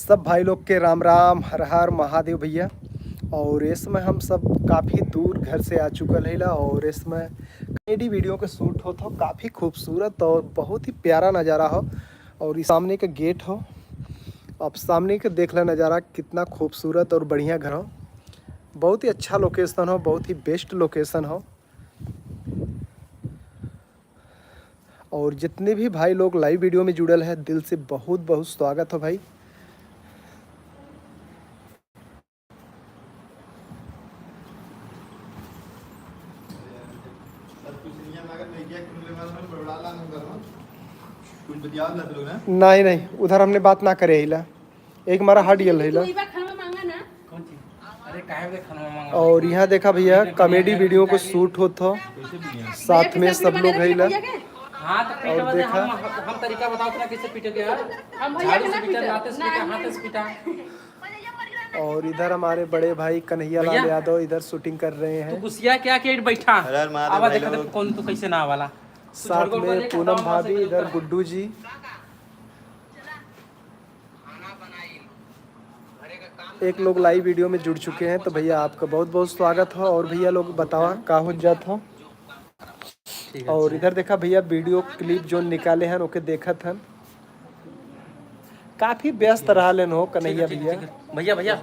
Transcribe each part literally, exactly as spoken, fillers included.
सब भाई लोग के राम राम, हर हर महादेव भैया। और इसमें हम सब काफ़ी दूर घर से आ चुकल हईला और इसमें comedy video के shoot होत हो, काफ़ी खूबसूरत और बहुत ही प्यारा नज़ारा हो। और ई सामने के gate हो, अब सामने के देख ला नज़ारा, कितना खूबसूरत और बढ़िया घर हो। बहुत ही अच्छा location हो, बहुत ही best location हो। और जितने भी भाई लोग live video में जुड़ल है, दिल से बहुत बहुत स्वागत हो भाई। नहीं, नहीं, उधर हमने बात ना करे हिला, एक मारा हट गल हिला। कौन चीज? अरे, काहे बे खाना मांगा? और यहाँ देखा भैया, comedy video को shoot होत हो, साथ में सब लोग है ला। हाँ, तो पीटे और वाले देखा। हम, हम तरीका बताओ अपना कैसे पीटे के यार। हम भैया झाड़ू के से ना पीटे, पीटे। लाते से पीटे, हाथ से पीटा। और इधर हमारे बड़े भाई कन्हैया लाल भैया, यादव इधर shooting कर रहे हैं। तू गुस्सिया क्या के बैठा? हर हर महादेव आवा भाई देखा तो लोग। कौन तू कैसे ना वाला। साथ में पूनम भाभी, इधर गुड्डू जी। एक लोग live video में जुड़ चुके हैं, तो भैया आपका बहुत बहुत स्वागत हो। और भैया लोग बतावा का हो जात हो। ठीक है, और अच्छा। इधर देखा भैया, video clip जो निकाले हैं ओके देखत हन, काफी व्यस्त रहलेन हो कन्हैया ठीक है, भैया। ठीक है। भैया, भैया,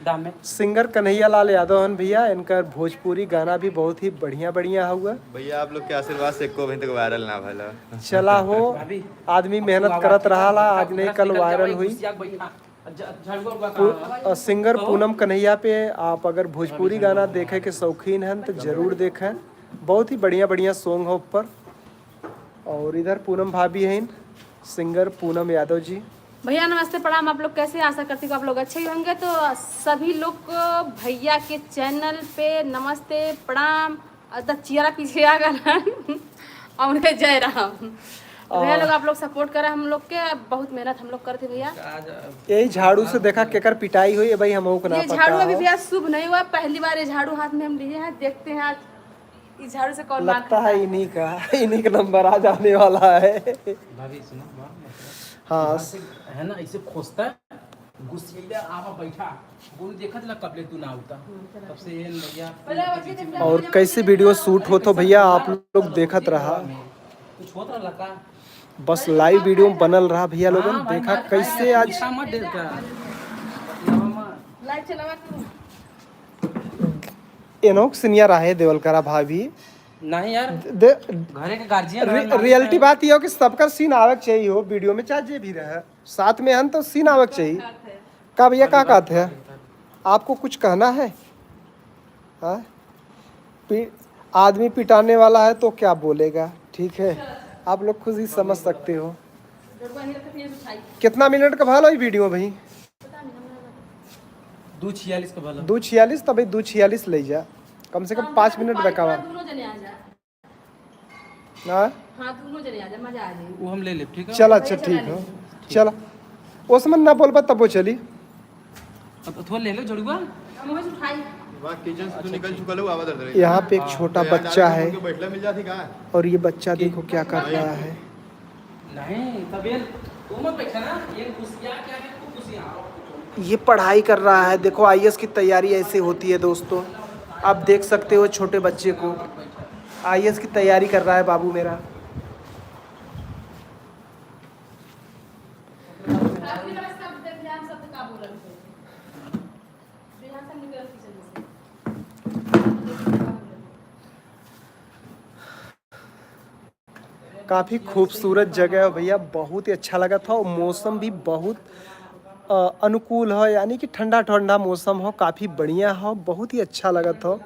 दाम में। Singer कन्हैया लाल यादव हन भैया, इनकर भोजपुरी गाना भी बहुत ही बढ़िया बढ़िया हुआ। भैया आप लोग के आशीर्वाद से एको अभी तक viral ना भला। चला हो, भाभी, आदमी मेहनत करत रहा ला, आज नहीं कल viral हुई। पू-, अ, singer पूनम कन्हैया पे आप अगर भोजपुरी गाना देखे के शौकीन हैं तो जरूर देखें, बहुत ही बढ़िया बढ़िया song हो ऊपर। और इधर पूनम भाभी हैं, singer पूनम यादव जी। भैया नमस्ते, प्रणाम। आप लोग कैसे हैं? आशा करती हूँ आप लोग अच्छे ही होंगे। तो सभी लोग को भैया के channel पे नमस्ते, प्रणाम। और द चियरा पीछे आ गल हन। और उनके जय राम। तो भैया और लोग, आप लोग support करा हम लोग के, अब बहुत मेहनत हम लोग करते भैया। यही झाड़ू से देखा केकर पिटाई हुई है भाई, हमहू को ना ये पता झाड़ू अभी हो। भैया शुभ नहीं हुआ, पहली बार ये झाड़ू हाथ में हम लिए हैं, देखते हैं आज इस झाड़ू से कौन मार लगता है खाता है। इन्हीं का, इन्हीं का number आज आने वाला है। भाभी सुनो, मार मत करो। हाँ। यहाँ से है ना, इसे खोसता है। गुस्सैला आवा बैठा, गोलू देखत ला कबले तू ना उता। हम्म, चला। तब से ये भैया पहले वो पीछे से और कैसे video shoot होत हो भैया, आप लोग देखत रहा। कुछ होत रहला का? बस live video बनल रहा भैया लोगन, हाँ भाई, देखा मार कैसे खाया, आज गुस्सा मत डरता। Live चलावा तू। एनोक senior आहे देवल करा भाभी। नहीं यार, दे, घरे के guardian रि-, है, मालिक reality है। बात ये हो कि सबका scene आवे के चाहिए हो video में, चाहे जे भी रहे। साथ में हन तो scene आवक चाहिए। का भैया, का कहत है? आपको कुछ कहना है? हाँ? पी-, आदमी पिटाने वाला है तो क्या बोलेगा, ठीक है, आप लोग खुद ही समझ सकते हो। कितना मिनट का भला ई video भाई? दू छियालीस का भला। दू छियालीस, तभी दू छियालीस ले जा, कम से कम पाँच मिनट बकावा। हाँ? हाँ, दोनों जने आ जा, मजा आ जाए। वो हम ले लेब, ठीक है? चल, अच्छा, ठीक है। चला। ओसमन ना बोलबा, तब वो चली। अब थोड़ा ले लो, जोड़ुआ। हम वही से उठाई। वाह, kitchen से तो निकल चुका लो, आवाज आ रही है। यहाँ पे एक छोटा बच्चा है। बैठला मिल जाती का? और ये बच्चा देखो क्या कर रहा है। नहीं, तब ये, वो मत बैठा ना, ये घुसिया क्या है, खूब घुसिया। ये पढ़ाई कर रहा है। देखो, आईएएस की तैयारी ऐसे होती है दोस्तों, आप देख सकते हो छोटे बच्चे को, आईएएस की तैयारी कर रहा है बाबू मेरा। काफ़ी खूबसूरत जगह है भैया, बहुत ही अच्छा लगत हो। मौसम भी बहुत, अ, अनुकूल हो, यानी कि ठंडा ठंडा मौसम हो, काफ़ी बढ़िया हो, बहुत ही अच्छा लगत हो।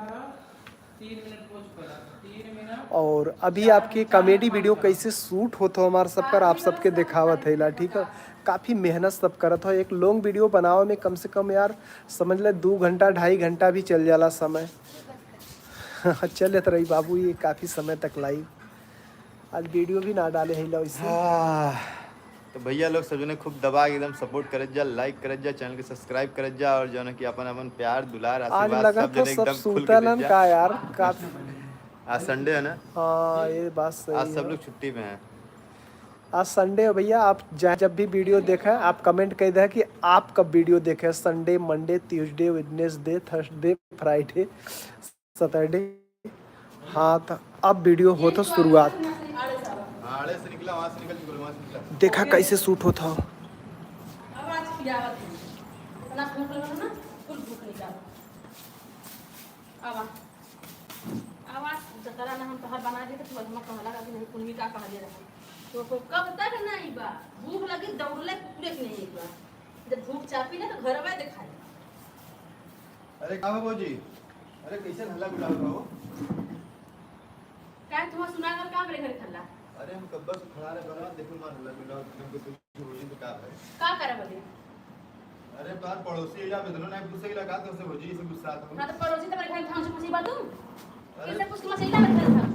और अभी आपके comedy video कैसे shoot होत हो हमार सबकर, आप सबके देखावत है ला, ठीक है। काफ़ी मेहनत सब करत हो। एक long video बनावे में कम से कम यार समझ ले दू घंटा, ढाई घंटा भी चल जाला समय। चलत रही बाबू, ये काफ़ी समय तक live। आज video भी ना डाले है लो इसे। हाँ। तो भैया लोग सब जने खूब दबा के एकदम support करत जा, like करत जा, channel के subscribe करत जा और जौन है कि अपन, अपन प्यार, दुलार, आज आशीर्वाद लगा सब तो जने सब एकदम खुल के सूतल देत हन जा। का यार, का आज Sunday है ना? हाँ, ये बात सही है। आज सब लोग छुट्टी पे हैं। आज Sunday है भैया, आप जा-, जब भी video देखें, आप comment कर दें कि आप कब video देखें, Sunday, Monday, Tuesday, Wednesday, Thursday, Friday, Saturday। हाँ, तो अब video होत ह शुरुआत। देखा कैसे shoot होत ह। आवा, जतरा ना हम तोहर बना दे, तो तू अधमा कहला का कि नहीं, कुलमी का कहले रहा। तो को कब तक नहीं बा? भूख लगी, दौड़ले कुकुरे के नहीं बा। जब भूख चापी ना, तो घरवा देखाई। अरे, का हो भौजी? अरे, कैसे हल्ला गुल्ला हो रहा हो? काहे, तुम सुना कर का मेरे घर खल्ला? अरे, हम कब्बा से खड़ा रहे बना, देखो मार हल्ला गुल्ला हो, एकदम कुछ भौजी तो का है? का करे बदे? अरे, बार पड़ोसी इला में दोनों नाई पूछे इला का तो से भौजी से गुस्सा था। हाँ, तो पड़ोसी तो मेरे घर थाम से पूछी बात तू? अरे। किससे पूछ के मचैला मेरे घर थाम?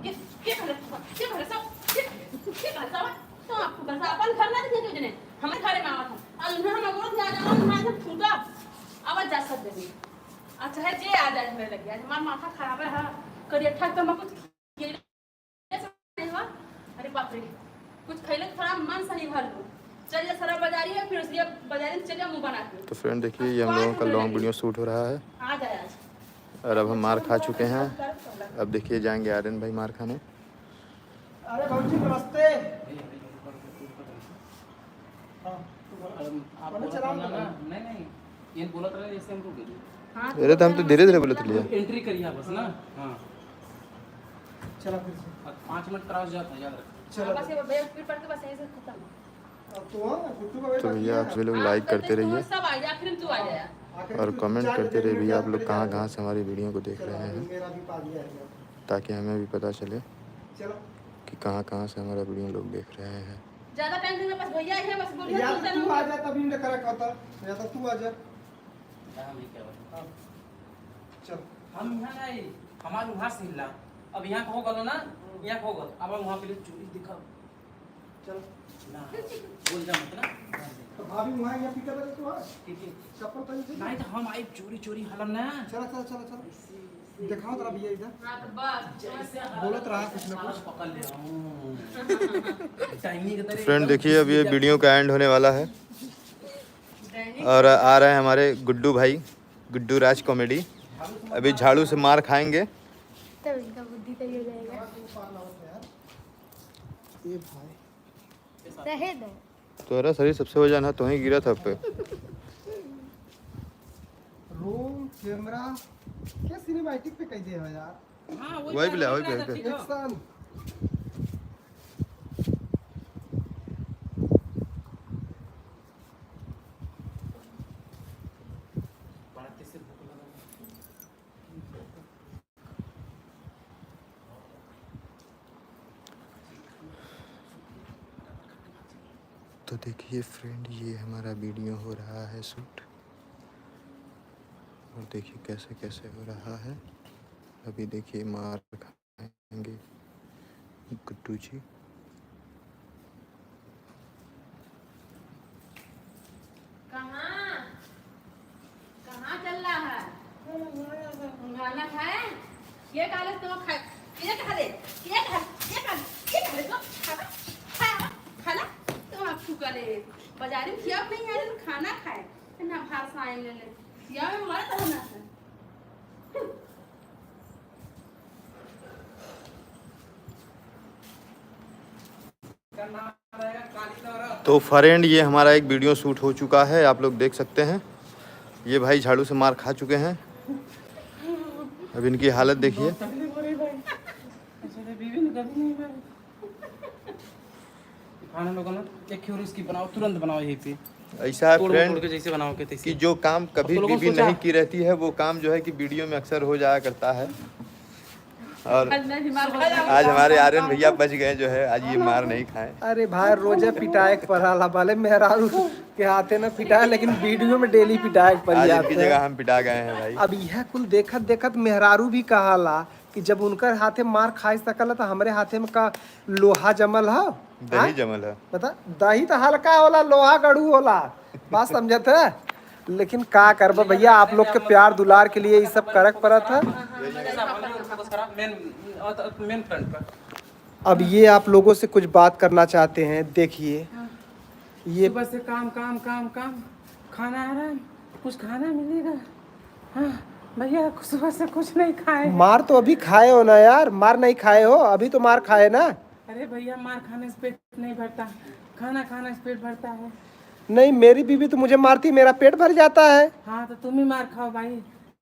के, के घर, के घर सब, के, के घर सब? तो आपको घर से अपन घर ना दिखे क्यों जने? हमें घरे में आवत हम। और उन्हें हम अगोर में आ जाओ, हम आज हम फूटा। आवाज जा सब देंगे। अच्छा है, जे आ जाए मेरे लगे। आज हमारा माथा खराब है, हाँ। करिया ठाक तो हम कुछ अरे बाप रे, कुछ खैले तो थोड़ा मन सही भर लो। चल जा सारा बाजारी है, फिर उसके बाजारी में चल जा मुंह बना के। तो friend देखिए, ये हम लोगों का long video shoot हो रहा है। आ जाए आज। और अब हम मार खा चुके हैं। अब देखिए, जाएंगे आर्यन भाई मार खाने। अरे भौजी नमस्ते। हाँ, तू बोला। अरे, आप बोला था ना, नहीं, नहीं, ये बोला था, जैसे हमको भेजो। हाँ, अरे, तो हम तो धीरे धीरे बोलत रहिए। Entry करिए बस ना। हाँ। चला फिर से। अब पाँच मिनट cross जाता है, याद रखो। चला। बस ये फिर पढ़ के बस यहीं से खत्म। अब तो हाँ, गुड्डू का तो भैया, आप सभी लोग like करते रहिए और comment करते रहिए भैया, आप लोग कहाँ कहाँ से हमारी video को देख रहे हैं, ताकि हमें भी पता चले कि कहाँ कहाँ से हमारा video लोग देख रहे हैं। ज्यादा time देना, बस भैया ही है, बस बोलिए, यार, तू आ जा, तभी ना करा कहता। या तो तू आ जा। हाँ, मैं क्या बोलूँ? हाँ। चल। हम यहाँ नहीं, हमारे वहाँ से हिलना। अब यहाँ को हो गलो ना, यहाँ को हो गलो। अब हम वहाँ पे चूड़ी दिखाओ। चल। ना, बोल जा मत ना। तो भाभी वहाँ यहाँ पिटा बजे तू आ? ठीक है। चप्पल पहन से? नहीं तो हम आई चोरी चोरी हलम ना। चला, चला, चला, चला। दिखाओ तेरा भैया इधर। हाँ, तो बस। बोलत रहा कुछ ना कुछ। पकड़ ले। Friend, देखिए, अब ये video का end होने वाला है और आ रहे हैं हमारे गुड्डू भाई, गुड्डू राज comedy। अभी झाड़ू से मार खाएंगे। तब इनका बुद्धि सही हो जाएगा। ये भाई। रहे दो। तोहरा शरीर सबसे वजन है, तोही गिरा था पे। Roll, camera, क्या cinematic पे कह दे हो यार? हाँ, वही वही पे ले, वही पे, वही पे। Action। तो देखिए friend, ये हमारा video हो रहा है shoot। और देखिए कैसे कैसे हो रहा है। अभी देखिए मार खाएंगे गुड्डू जी। कहाँ? कहाँ चल रहा है? खाना खाए? ये काले तो खा, ये खा ले, ये खा, ये खा, ये खा ले तो खा, खा, खाना तो आप चुका ले। बाजारी में खिया नहीं है, खाना खाए। ना भार साइन ले ले। खिया में हमारा तो ना है। तो friend, ये हमारा एक video shoot हो चुका है, आप लोग देख सकते हैं। ये भाई झाड़ू से मार खा चुके हैं। अब इनकी हालत देखिए। बहुत तकलीफ हो रही भाई। ऐसे तो बीवी ने कभी नहीं मारी। खाने लोगों ने एक खियोर इसकी बनाओ, तुरंत बनाओ यहीं पे। ऐसा है तोड़ friend मरोड़ के जैसे बनाओ के तैसे। कि जो काम कभी अब तो लोगों बीवी सोचा नहीं की रहती है, वो काम जो है कि video में अक्सर हो जाया करता है। और आज नहीं, दिमाग खराब। आज हमारे आर्यन भैया बच गए, जो है आज ये मार नहीं खाए। अरे भाई, रोजे पिटाए के पड़ाला, भले मेहरारू के हाथे ना पिटाए, लेकिन video में daily पिटाए के पड़ी आज जात इनकी है। जगह हम पिटा गए हैं भाई। अब यह कुल देखत देखत मेहरारू भी कहाला कि जब उनकर हाथे मार खाए सकल, तो हमरे हाथे में का लोहा जमल ह? दही हाँ? जमल ह। बता, दही तो हल्का होला, लोहा गड़ू होला। बात समझत है? लेकिन का करबा भैया, आप लोग के प्यार दुलार के लिए ये सब करक पड़त है। मेन, मेन फ्रंट पर। अब ये आप लोगों से कुछ बात करना चाहते हैं, देखिए। हाँ। ये सुबह से काम, काम, काम, काम, खाना आ रहा है, कुछ खाना मिलेगा? हाँ, भैया, सुबह से कुछ नहीं खाए हैं। मार तो अभी खाए हो ना यार, मार नहीं खाए हो, अभी तो मार खाए ना। अरे भैया, मार खाने से पेट नहीं भरता, खाना खाने से पेट भरता है। नहीं, मेरी बीवी तो मुझे मारती, मेरा पेट भर जाता है। हाँ, तो तुम ही मार खाओ भाई।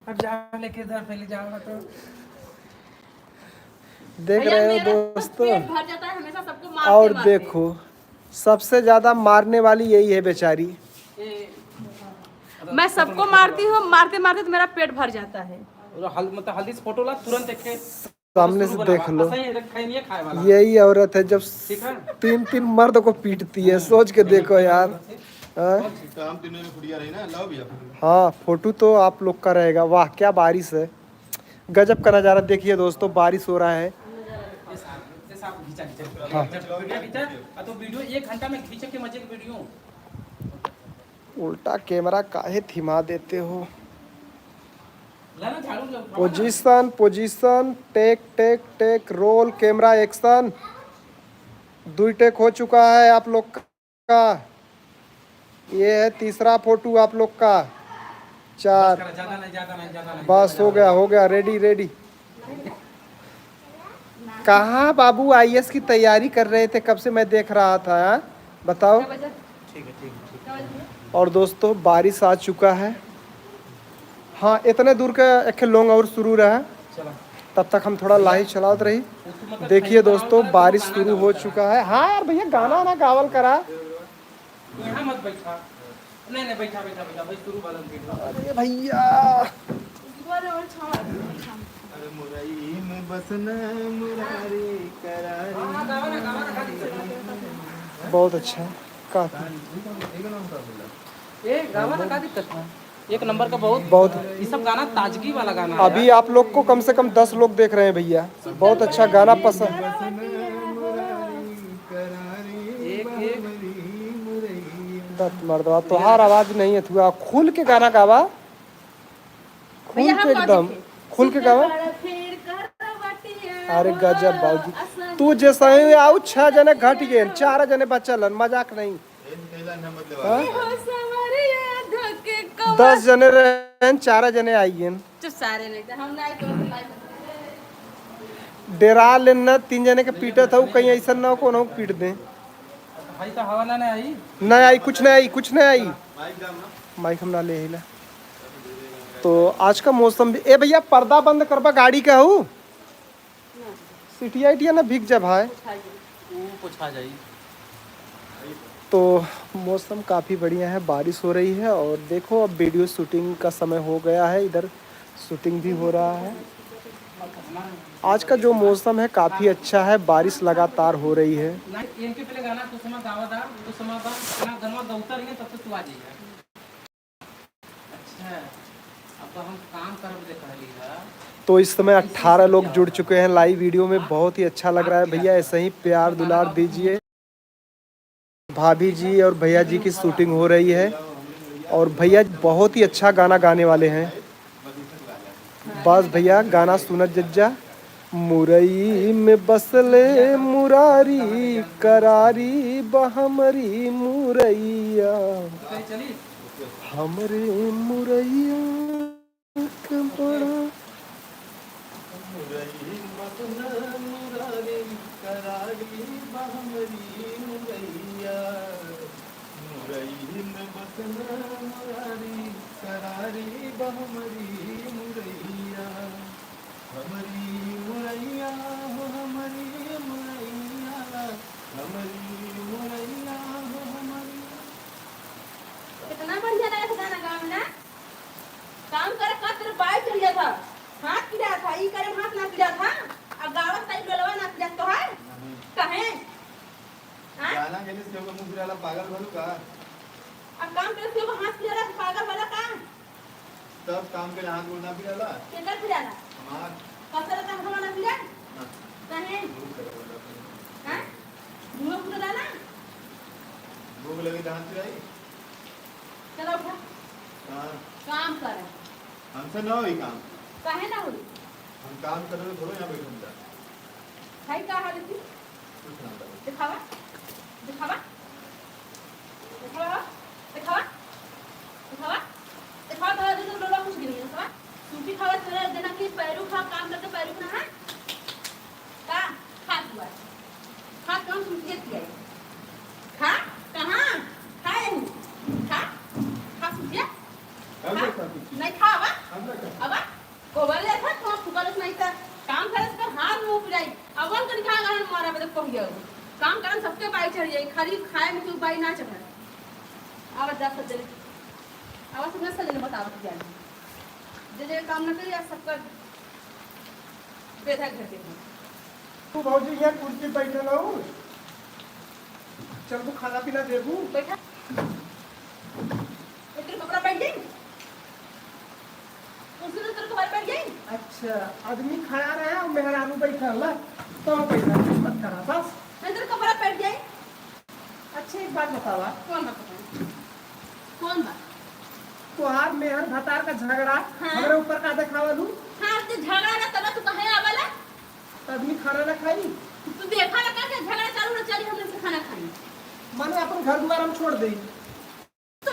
अब जाओ, लेके घर पे ले जाओ तो। देख भैया, रहे हो मेरा दोस्तों? पेट भर जाता है हमेशा सबको मारते और मारते। देखो, सबसे ज्यादा मारने वाली यही है बेचारी। मैं सबको मारती हूँ, मारते मारते तो मेरा पेट भर जाता है। और हल-, मतलब हल्दी से फोटो ला, तुरंत देखे। सामने से देख लो। यही औरत है जब तीन तीन मर्द को पीटती है, सोच के देखो यार। हाँ? हाँ, फोटो तो आप लोग का रहेगा। वाह, क्या बारिश है, गजब का नज़ारा। देखिए दोस्तों, बारिश हो रहा है। हाँ। वीडियो खींचा, खींचा, वीडियो खींचा, आ तो वीडियो एक घंटा में खींचे के मजे के वीडियो। उल्टा कैमरा काहे थिमा देते हो? Position, position, take, take, take, roll, camera, action. दुई टेक हो चुका है आप लोग का। ये है तीसरा फोटो आप लोग का। चार। बस हो गया, हो गया, रेडी, रेडी। कहाँ बाबू आईएएस की तैयारी कर रहे थे, कब से मैं देख रहा था, हाँ? बताओ। ठीक है, ठीक है, ठीक है। और दोस्तों, बारिश आ चुका है। हाँ, इतने दूर का एक ठे लोंग और शुरू रहा, तब तक हम थोड़ा लाइव चलावत रही। देखिए दोस्तों, बारिश शुरू हो चुका है। हाँ यार भैया, गाना ना गावल करा। तू यहाँ मत बैठा। नहीं, नहीं, बैठा, बैठा, बैठा, भाई, शुरू वाला video। अरे भैया। अरे मुरई में बसन मुरारी करारी। हाँ, हाँ, गावा ना, गावा ना, का दिक्कत है? बहुत अच्छा। का ए, गावा ना, का दिक्कत है? एक नंबर का बहुत, बहुत। ये सब गाना ताजगी वाला गाना है अभी यार। आप लोग को कम से कम दस लोग देख रहे हैं भैया, बहुत अच्छा गाना पसंद। एक, एक। दत मर्दवा, तोहार आवाज नहीं है, थुआ खुल के गाना गावा, खुल भैया, के हम का एकदम, देखें? खुल के गावा। अरे गजब बाबूजी, तू जैसा ही आऊ, छह जने घट गए, चार जने बचल हन, मजाक नहीं। हाँ? दस जने रहन, चार जने आई गए। चुप सारे नहीं तो हम नहीं तो नहीं। डेरा लेन ना, तीन जने के पीटत हऊ, कहीं ऐसा ना हो कोनो पीट दे। भाई तो हवा ना, ना आई। ना आई, कुछ ना आई, कुछ ना आई। माइक हम ना ले आइला। तो आज का मौसम भी, ए भैया, पर्दा बंद करबा गाड़ी का हऊ? सिटिया इटिया ना भीग जा भाई। ऊ पोछा जाई। तो मौसम काफ़ी बढ़िया है, बारिश हो रही है और देखो अब वीडियो शूटिंग का समय हो गया है, इधर शूटिंग भी हो रहा है। आज का जो मौसम है काफ़ी अच्छा है, बारिश लगातार हो रही है। ना, इनके पहले गाना कुसुमा गावा दा, कुसुमा बा, ना गनवा गौतर ही है, तब से तू आ जाइए। अच्छा, अब तो हम काम करब दे कहली है। तो इस समय अठारह लोग जुड़ चुके हैं लाइव वीडियो में, बहुत ही अच्छा लग रहा है भैया, ऐसे ही प्यार दुलार दीजिए। भाभी जी और भैया जी की शूटिंग हो रही है और भैया बहुत ही अच्छा गाना गाने वाले हैं। बस भैया गाना सुनत जज्जा। मुरई में बसले मुरारी, करारी बा हमरी मुरैया, हमरी मुरैया के बड़ा। मुरई बसले मुरारी, करारी बा हमरी मुरैया, मुरई में बसले मुरारी, करारी बा हमरी मुरैया। हमरी मुरैया हो, हमरी मुरैया, हमरी मुरैया हो, हमरी। कितना बढ़िया लगा था गाना गावे ना। काम करे खातिर बाई चल जाता, हाथ पिरात था, ई करे हाथ ना पिरात था, अब गावत ताई लोलवा ना पिरात तोहार। नहीं। कहे? हाँ? गाना गेले से केहू के मुंह पिराला, पागल भलू का? अब काम करे से केहू के हाथ पिराला, पागल भला का? तब काम के हाथ गोड़ ना पिराला? केकर पिराला? हमार। कसर तक हमारा पिरा? ना। काहे? भूख लगे वाला पिरा। हाँ? मुंह फुटला ना? भूख लगे तो हाथ पिराई? चलो उठा। हाँ। काम करे। हमसे ना होई काम। काहे ना होई? हम काम करे तो थोड़ो यहाँ बैठे हम जा। भाई का हाल है? देखावा, देखावा, देखावा, देखावा, देखावा, देखावा, तोहरा दूध लोला कुछ गिरी है, देखावा। सूजी खावा, तोहरा जना कि पैरू खा, काम करके पैरू ना है। का? खा तू आज। खा, कौन सूजी किया है? खा, कहाँ? खा यही। खा, खा सूजिया। हम खा। नहीं खा कुछ। नहीं खा, आवा। हम नहीं खा। आवा। गोबर ले था, तो फुकल नहीं था। काम करे से हाथ मुंह पिराई। अवन कन खा गहन मारा बदे कहियो। काम करन सबके बाई चढ़ जाई, खाली खाए में क्यों बाई ना चढ़े। आवाज जा सजने। आवाज सुनने सजने बतावत जाए। जे जे काम न करी, आज सबका बेधा घर के हो। तू भौजी यहाँ कुर्सी बैठल हो, चल तू खाना पीना देबू। बैठा। इधर कपड़ा बैठ जाई। कुर्सी तो तेरे कपड़ा बैठ जाई। अच्छा, आदमी खड़ा रहे और मेहरारू बैठल ना, तो बैठा मत करा बस। मैं तेरे कपड़ा बैठ जाई। अच्छा, एक बात बतावा। कौन बात बताई? कौन बात? तोहार मेहर भतार का झगड़ा हाँ। हमरे ऊपर का देखावलू? हाँ, ते झगड़ा ना तब तू कहे आवाला? त आदमी खाना ना खाई? तू देखा ना का झगड़ा चालू ना चली हमरे से खाना खाई। माने अपन घर दुआर हम छोड़ देई। तू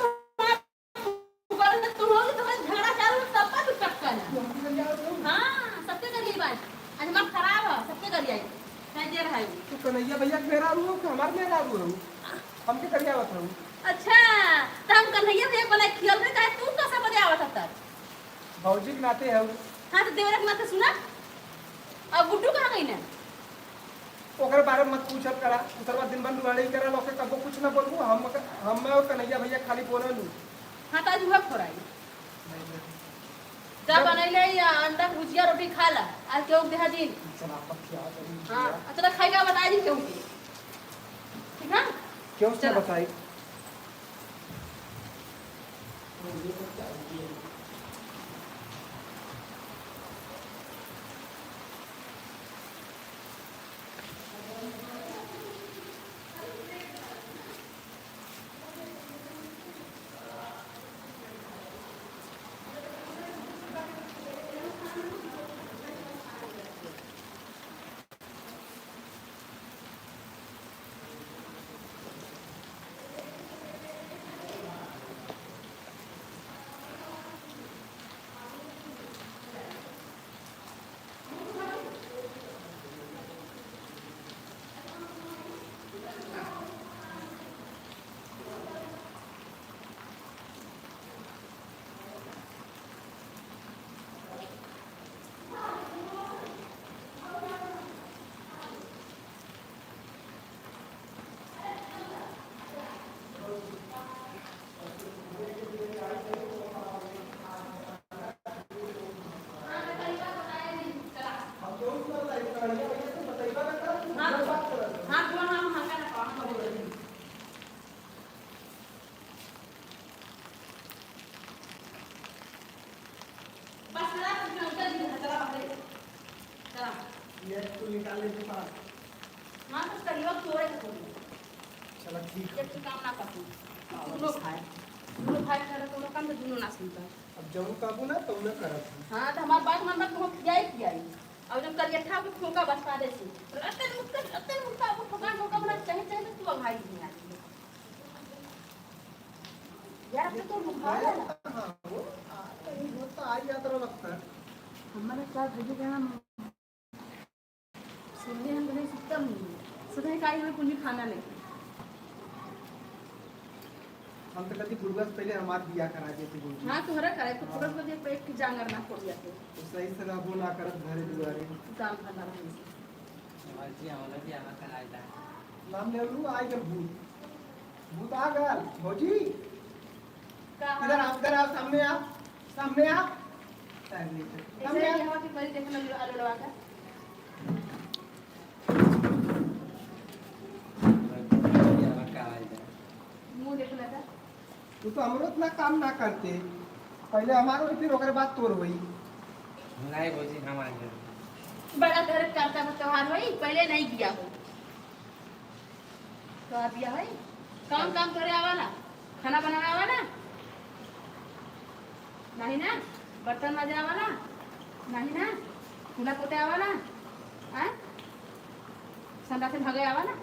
बोल, तू हो कि तुम्हारे झगड़ा चालू तब का तू टपका ना। तू हमके घर जाओ तो? हाँ, सबके घर यही बात। आज दिमाग खराब है, सबके घर यही। चाहे जे रहे। तू कन्हैया भैया के मेहरारू हो कि हमार मेहरारू हो? हमके करिया बताऊ। अच्छा, त हम कन्हैया भैया बना खेल रहे, चाहे तू कैसे बजावत हत? भौजी के नाते हऊ। हाँ, तो देवरा के नाते सुना। अब गुड्डू कहाँ गई ना? ओकरे बारे में मत पूछत करा, दूसर बार दिन भर लुहाड़ी करा, ओके कबो कुछ ना बोलबू। हम, हम और कन्हैया भैया खाली बोले लू। हाँ, तो आज उहे फोराई। जा बनैले या अंडा के भुजिया रोटी खा ला, आज केहू के देहा दिन। चला, अब क्या करी? हाँ, अतना खाई का बताई दिन केहू के। ठीक है? केहू से चला। बताई? बस चला, कुछ ना उतर, चला बाहर। चला। ये तू निकाल ले तू पास। हाँ, तो करियो तोड़े के पड़ी। चला, ठीक है। एक ठो काम ना करती। हाँ। दोनों भाई, दोनों भाई करे, दोनों काम तो दोनों ना सुनता। अब जौन काबू ना, तौन ना करत है। हाँ, तो हमार बात मानबा तो हम खियाई खियाई। और जब करियठा को ठोका बचपा दे से। रतन मुक्का, रतन मुक्का, वो ठोका, ठोका बना, चाहे, चाहे तो तू भाई नहीं आती। यार, अब तो तू बुखार है ना? हाँ, वो, आ, तो ये बहुत तो आ गया तेरा लगता है। हमारे साथ बुझे कहना, सुनने हम कहीं सुतम नहीं। सुबह का ही हमें कुछ खाना नहीं। हम तो कहती बुढ़वा से पहले हमार बियाह करा देती बुढ़वा। हाँ, तोहरा कराए, कुछ हाँ। तुरंत बजे पेट की जांगर ना खोल जाते। तो सही से रहबो ना करत घरे दुआरे। काम धंधा रहने से। भौजी, हमरा भी आवा कराए दा। नाम ले लू, आ गल भूत। भूत आ गल, भौजी। का? इधर आ, इधर आ, सामने आ, सामने आ। सामने आ। ऐसे सामने आ। यहाँ की परी देखने लगी, आलू लगा के। भौजी, आवा कराए दा। मुंह देखने का। तू तो हमरो इतना काम ना करते, पहले हमार होई, फिर ओकरे बाद तोर होई। नहीं भौजी, हम आएंगे। बड़ा घर करता है त्योहार होई, पहले नहीं किया हो। त्योहार दिया होई, काम, काम करे आवा ना, खाना बनावे आवा ना, नहीं ना, बर्तन माजे आवा ना, नहीं ना, चूल्हा पोते आवा ना, हाँ? ठंडा से भगे आवा ना।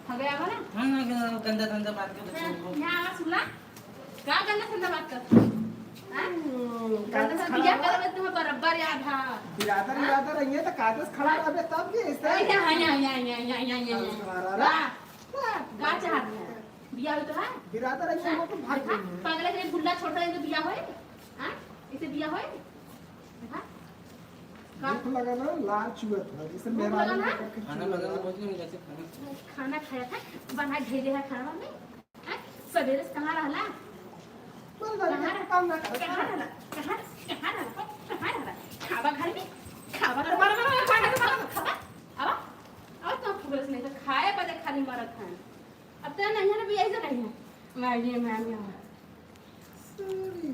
भगे आवा ना। हाँ, हाँ, हाँ, गंदा, गंदा बात कर, हाँ, यहाँ आवा, सुनला? का गंदा, गंदा बात कर? हाँ? हम्म, गंदा से कागज बिया खड़ा करबे, तुम्हें बराबर याद है। बिरादर, हाँ? बिरादर रहिए तो कागज खड़ा रहबे तब के ऐसे? अरे, यहाँ, यहाँ, यहाँ। खड़ा रहा। वाह, वाह, का चाहत है? बिया होई तो है? बिरादर ऐसे हाँ? हो तो भाग देखा? गई है। पगले के बुल्ला छोटा है तो बिया होई? हाँ? इसे बिया होई? देखा? का? भूख लगा ना, लार चुअत है, जैसे भूख मेहमान लगा ना? के करके खाना चुअत बना है। के पहुंच गए, जैसे खाना। खाना खाया था, बना ढेले है खाना में। हाँ? सवेरे से कहाँ रहला? बोल रहा कहाँ है, रह-, काम ना करता। कहाँ रहला? कहाँ, कहाँ रहला? कहाँ रहला? खावा घर में? खावा घर में? खावा? अब, अब तो फुगल से नहीं तो खाए बदे खाली मरत हैं। अब तो नहीं है ना, भी ऐसे नहीं है। मैं ये, मैं ये। Sorry।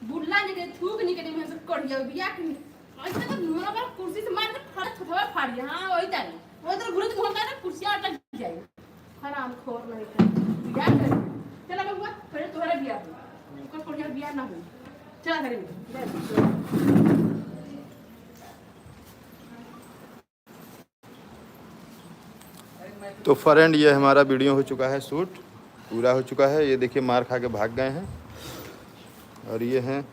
बुल्ला निकले, थूक निकले, मैं से कड़िया बिया के। ऐसे तो मुंह पर कुर्सी से मार के फट थोड़ा फाड़ दिया। हाँ, वही टाइम। वो तो घुरत घुरत ना कुर्सिया अटक जाए। हराम खोर नहीं था। बिया कर। चला बबुआ, पहले तुम्हारा बिया हो। ओकर कड़िया बिया ना हो। चला घरे में। तो फ्रेंड, ये हमारा वीडियो हो चुका है शूट, पूरा हो चुका है। ये देखिए, मार खा के भाग गए हैं। और ये हैं,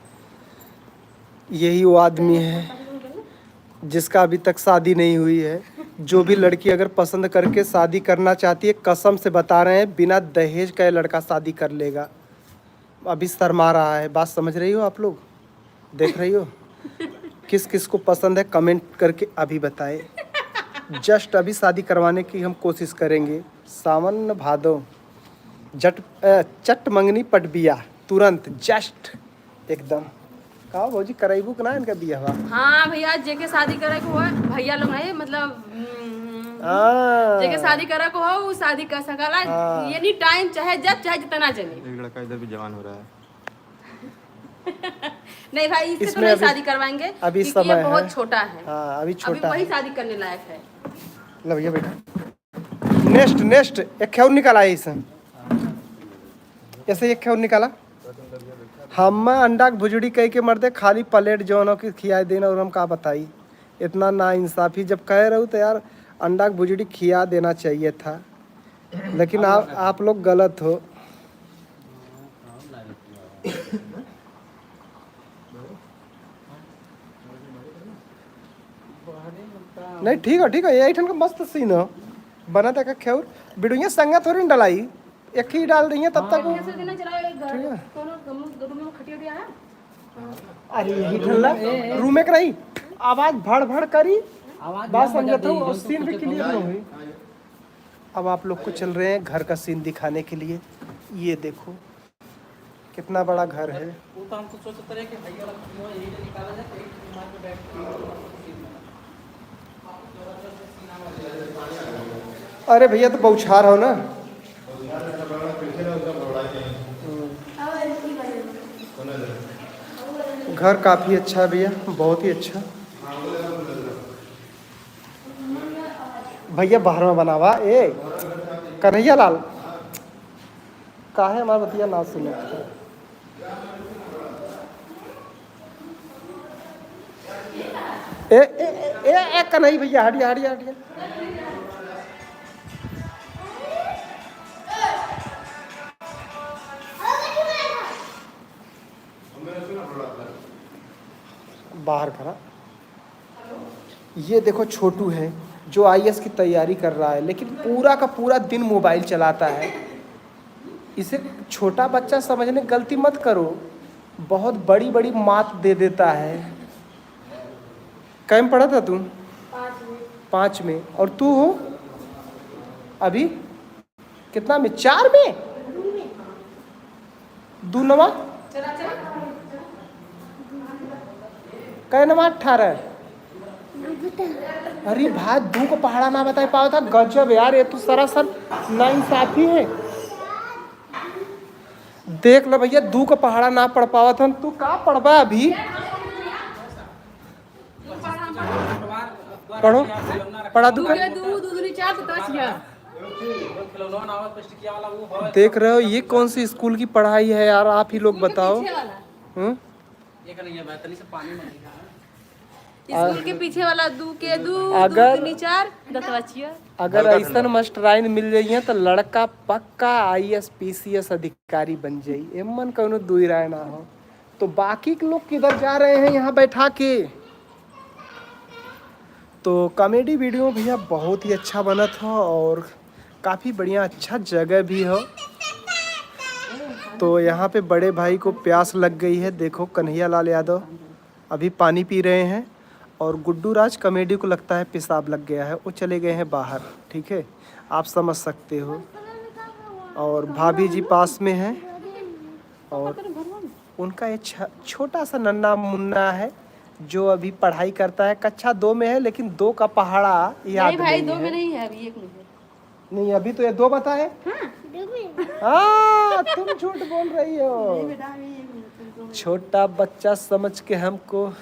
यही वो आदमी है जिसका अभी तक शादी नहीं हुई है। जो भी लड़की अगर पसंद करके शादी करना चाहती है, कसम से बता रहे हैं, बिना दहेज का ये लड़का शादी कर लेगा। अभी शर्मा रहा है, बात समझ रही हो आप लोग, देख रही हो? किस किस को पसंद है, कमेंट करके अभी बताएं। जस्ट अभी शादी करवाने की हम कोशिश करेंगे। सावन भादो जट, अ, चट मंगनी पट बिया, तुरंत जस्ट एकदम। का भौजी, कराइबू कि ना इनका बियाहवा? हाँ भैया, जेके शादी करे के हुआ, भैया लोग है, मतलब, हम्म, हाँ। जेके शादी करे के हो, वो शादी कर सकला, हाँ। Any time, चाहे जब, चाहे जितना जने। एक लड़का इधर भी जवान हो रहा है। नहीं भाई, इससे तो इसमें नहीं अभी, शादी करवाएंगे, अभी क्योंकि समय ये बहुत है। छोटा है। हाँ, अभी अभी छोटा वही है। शादी करने लायक है। लो भैया, बैठा। Next, next, एक और निकाला है इसे। ऐसे एक और निकाला। हम अंडा के भुजड़ी कह के मरते, खाली plate जौन हो कि खियाए देना, और हम का बताई, इतना नाइंसाफी। जब कहे रहू तो यार, अंडा के भुजड़ी खिया देना चाहिए था, लेकिन आप, आप लोग गलत हो। नहीं, ठीक है, ठीक है, यही ठन का मस्त scene हो। बना था का खेउर, बिडुइया संगा थोड़ी न डलाई, एक ही डाल रही है तब तक। हाँ। ऐसे दिन चला एक घर, ठीक है। कोनो गम-, रूम में खटिया उटिया है? अरे यही ठन ला, रूम एक रही, आवाज भड़ भड़ करी, आवाज बात ना समझत बजा हो, दे, और तो scene भी कुछ clear ना होई। अब आप लोग को चल रहे हैं घर का scene दिखाने के लिए। ये देखो, कितना बड़ा घर है। वो तो हम तो सोचते रहे कि हाई वाला कुआं यहीं से निकाला जाए, तो एक दिमाग में बैठ के अरे भैया, तो बौछार हो ना। घर काफी अच्छा है भैया, बहुत ही अच्छा। भैया बाहर में बनावा ए कन्हैया लाल, काहे हमार बतिया ना सुने? ए, ए, ए, ए, ए, कन्हई भैया, हटिया, हटिया, हटिया। बाहर करा। ये देखो छोटू है जो आईएएस की तैयारी कर रहा है, लेकिन पूरा का पूरा दिन मोबाइल चलाता है। इसे छोटा बच्चा समझने गलती मत करो, बहुत बड़ी बड़ी मात दे देता है। कै में पढ़ा था तू? पाँच में। पाँच में। और तू हो अभी? कितना में? चार में? दू नवा? कै नवा? अठारह। अरे भाई, दू को पहाड़ा ना बताई पावत है, गजब यार, ये तो सरासर नाइंसाफी है। देख ले भैया, दू को पहाड़ा ना पढ़ पावत हन, तू का पढ़बा अभी? पढ़ो, पढ़ा दू का? दू, दू दूनी चार, तो दस ग्यारह। देख रहे हो, ये कौन सी स्कूल की पढ़ाई है यार, आप ही लोग बताओ। पीछे वाला। हम्म? स्कूल के पीछे वाला दू के दू, दू अगर दूनी चार, दतवचिया। अगर हल्का ऐसन ठंडा। मास्टराइन मिल जाइए तो लड़का पक्का आईएएस पीसीएस अधिकारी बन जाई, एमन कौनो दुई राय ना हो। तो बाकी के लोग किधर जा रहे हैं यहाँ बैठा के? तो कॉमेडी वीडियो भैया बहुत ही अच्छा बनत हो और काफ़ी बढ़िया अच्छा जगह भी हो। तो यहाँ पे बड़े भाई को प्यास लग गई है, देखो कन्हैया लाल यादव अभी पानी पी रहे हैं और गुड्डू राज कॉमेडी को लगता है पेशाब लग गया है, वो चले गए हैं बाहर, ठीक है, आप समझ सकते हो। और भाभी जी पास में हैं और उनका ये छ-, छोटा सा नन्ना मुन्ना है जो अभी पढ़ाई करता है, कक्षा दो में है, लेकिन दो का पहाड़ा याद नहीं भाई, नहीं दो है। में नहीं है, अभी एक में है। नहीं, अभी तो ये दो बताए। हाँ। हाँ, तुम झूठ बोल रही हो। नहीं बेटा, अभी एक में तुम दो में। छोटा बच्चा समझ के हमको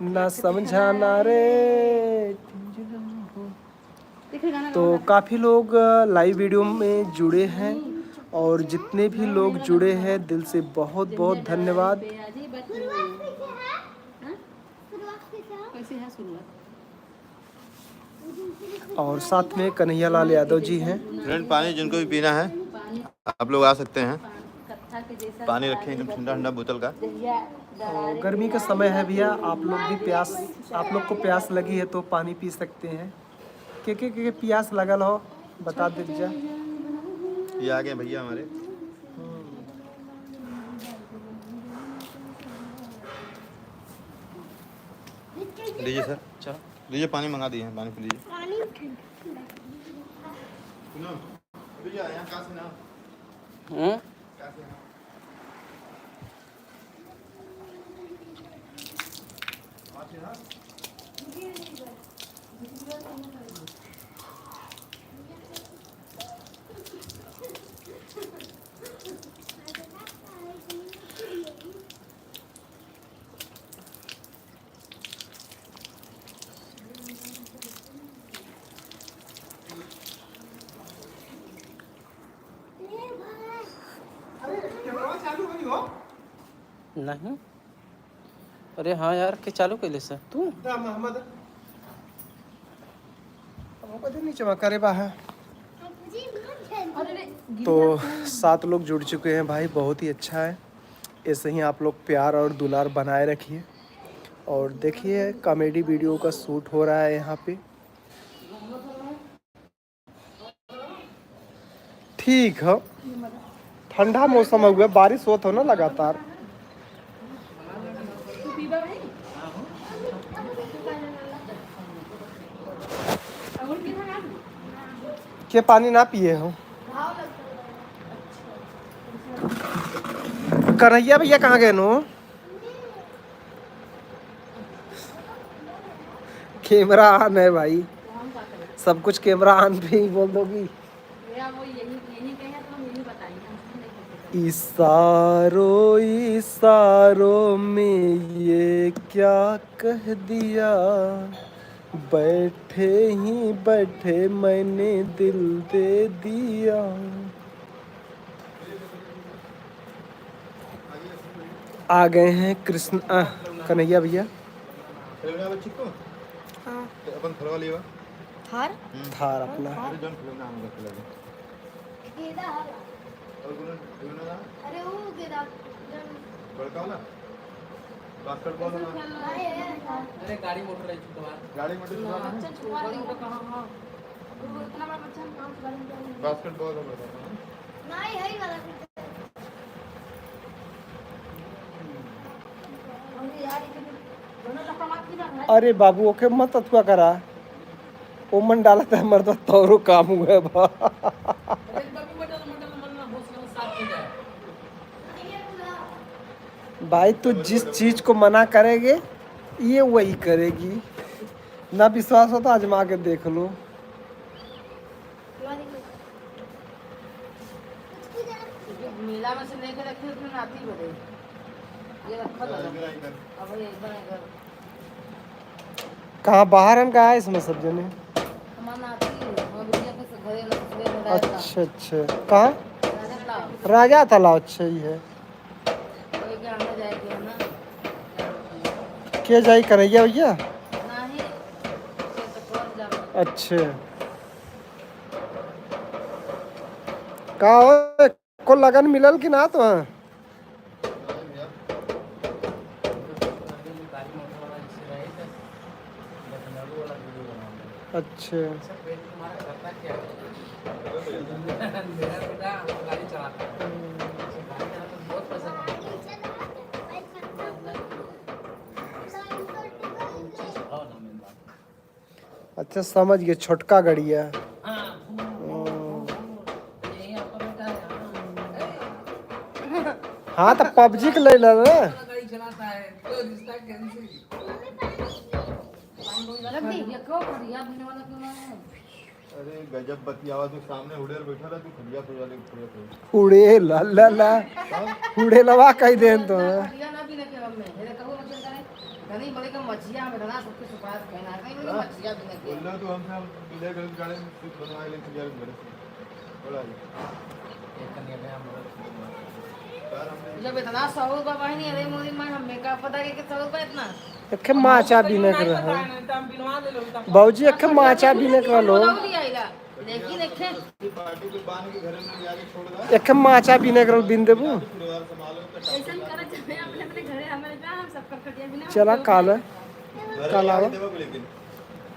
ना समझाना रे। देख रे गाना तो गाओ ना। काफ़ी लोग, अ, लाइव वीडियो में जुड़े हैं और जितने भी लोग जुड़े हैं, दिल से बहुत बहुत धन्यवाद। कैसे है शुरुआत? और साथ में कन्हैया लाल यादव जी हैं। फ्रेंड, पानी जिनको भी पीना है, आप लोग आ सकते हैं। पानी रखे हैं एकदम ठंडा ठंडा बोतल का। और गर्मी का समय है भैया, आप लोग भी प्यास, आप लोग को प्यास लगी है तो पानी पी सकते हैं। के के के प्यास लगल हो, बता दीजिए। ये आ गए भैया हमारे। लीजिए सर। अच्छा। लीजिए, पानी मंगा दिए हैं, पानी पी लीजिए। पानी ठंडा, ठंडा। सुनो, भैया, यहाँ कहाँ से ना? हम्म? कहाँ से ना? अरे, कैमरा चालू नहीं हो? नहीं। अरे हाँ यार, के चालू कैले से तू? दा मोहम्मद। अब वो कदे नीचे में करे बा है। तो सात लोग जुड़ चुके हैं भाई, बहुत ही अच्छा है। ऐसे ही आप लोग प्यार और दुलार बनाए रखिए। और देखिए, कॉमेडी वीडियो का शूट हो रहा है यहाँ पे। ठीक है, ठंडा मौसम हुआ, बारिश होत हो ना लगातार। के पानी ना पिए हो? कन्हैया भैया कहाँ गए नो? कैमरा ऑन है भाई, सब कुछ कैमरा ऑन पे ही बोल दोगी। भैया, वो यही, यही कहे तो हम यही बताएंगे, हम नहीं कह सकते। इशारों इशारों में ये क्या कह दिया, बैठे ही बैठे मैंने दिल दे दिया। आ गए हैं कृष्ण, आ, कन्हैया भैया। हाँ। अपन थरवा लियो। थार? हम्म। थार अपना। अरे, जौन खिलौना हम रख लेंगे। गेंदा हला। और कोनो खिलौना ना? अरे, वो गेंदा, जौन बड़का वाला? बास्केटबॉल वाला? नहीं, है, है। अरे, गाड़ी मोटर है, छुटवा। गाड़ी मोटर छुटवा ना? बच्चा छुटवा दे। कहाँ, हाँ? वो इतना बड़ा बच्चा, हम कहाँ से गाड़ी मोटर लेंगे? बास्केटबॉल वाला बड़का वाला? नहीं, है ही वाला। अरे बाबू, ओके मत अथुआ करा। ओमन डालत है मर्द, तोरो काम हुआ बा। भाई, तू जिस चीज को मना करेगे, ये वही करेगी। ना विश्वास हो तो आजमा के देख लो। मेला में से लेके रखी अपने नाती बदे। ये रखल है। अब ये एक बार इधर। कहाँ बाहर हम कहाँ है इसमें सब जने? हमार नाती है, हमार बिटिया के घरे वाला ससुरे में रहता। अच्छा, अच्छा। कहाँ? राजा तालाब। राजा तालाब, अच्छा, ये है। वही के आना जाए के है ना। के जाई, कन्हैया भैया? अच्छे। का हो, को लगन मिलल कि ना तो? अच्छा। अच्छा, समझ गए, छोटका गड़िया। हाँ, तो पबजी के ले ला ना। अरे गजब बतियावा, तू सामने उड़ेल बैठा रहा, तू खड़िया पे वाले खड़े थे। उड़ेल, ला, ला, ला। हाँ? उड़ेलवा कह देन तो। खड़िया ना भी ना के हम में, ये कहूँ मछली का नहीं, धनी बड़े का मछिया में धना सबके सुपास कहना है, कहीं हाँ? मछिया भी ना के। बोल रहा तू हमसे, हम ले गए गाड़ी में कुछ बनवा ले, तू यार मेरे से। बड़ा ही। जब इतना सहूर बा बहिनी, अरे मोदी माँ, हमें का पता के, के सहूर बा इतना? एखे माचा बिने के रहा। बाबूजी, एखे माचा बिने के रहा लो। लेकिन एखे एखे माचा बिने के रहा, बिन देबू? ऐसन करत जाए अपने, अपने घरे, हमें का, हम सब कर कटिया बिना चला, काल, काल आवा।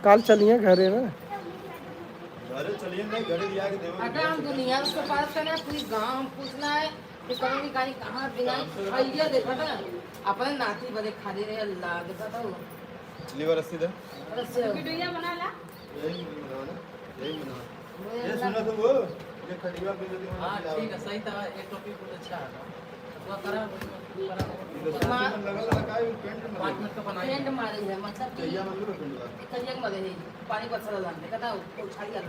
काल चलिए घरे ना। अगर हम दुनिया से बात करें, पूरी गाँव हम पूछना है, कि कौन भी गाड़ी कहाँ बिनाई, भैया देखा था, अपने नाती बदे खाली रहे, अल्लाह, देखा था वो। पिछली बार रस्सी दे। रस्सी। वीडियो बना ला। यही बनाओ ना, यही बनाओ। ये सुना तुम वो, ये खटिया पे जो तुम हाँ, ठीक है, सही था, ये टॉपिक बहुत अच्छा है। तो करा, करा। ये तो साथ में लगा लगा का, ये पेंट में पाँच मिनट का बनाइए। पेंट मारे है, मतलब कि चाहिए मंदिर में पेंट मारे। करिया के मारे है, पानी बरसा डालते, कहता, वो उछाली आ गया।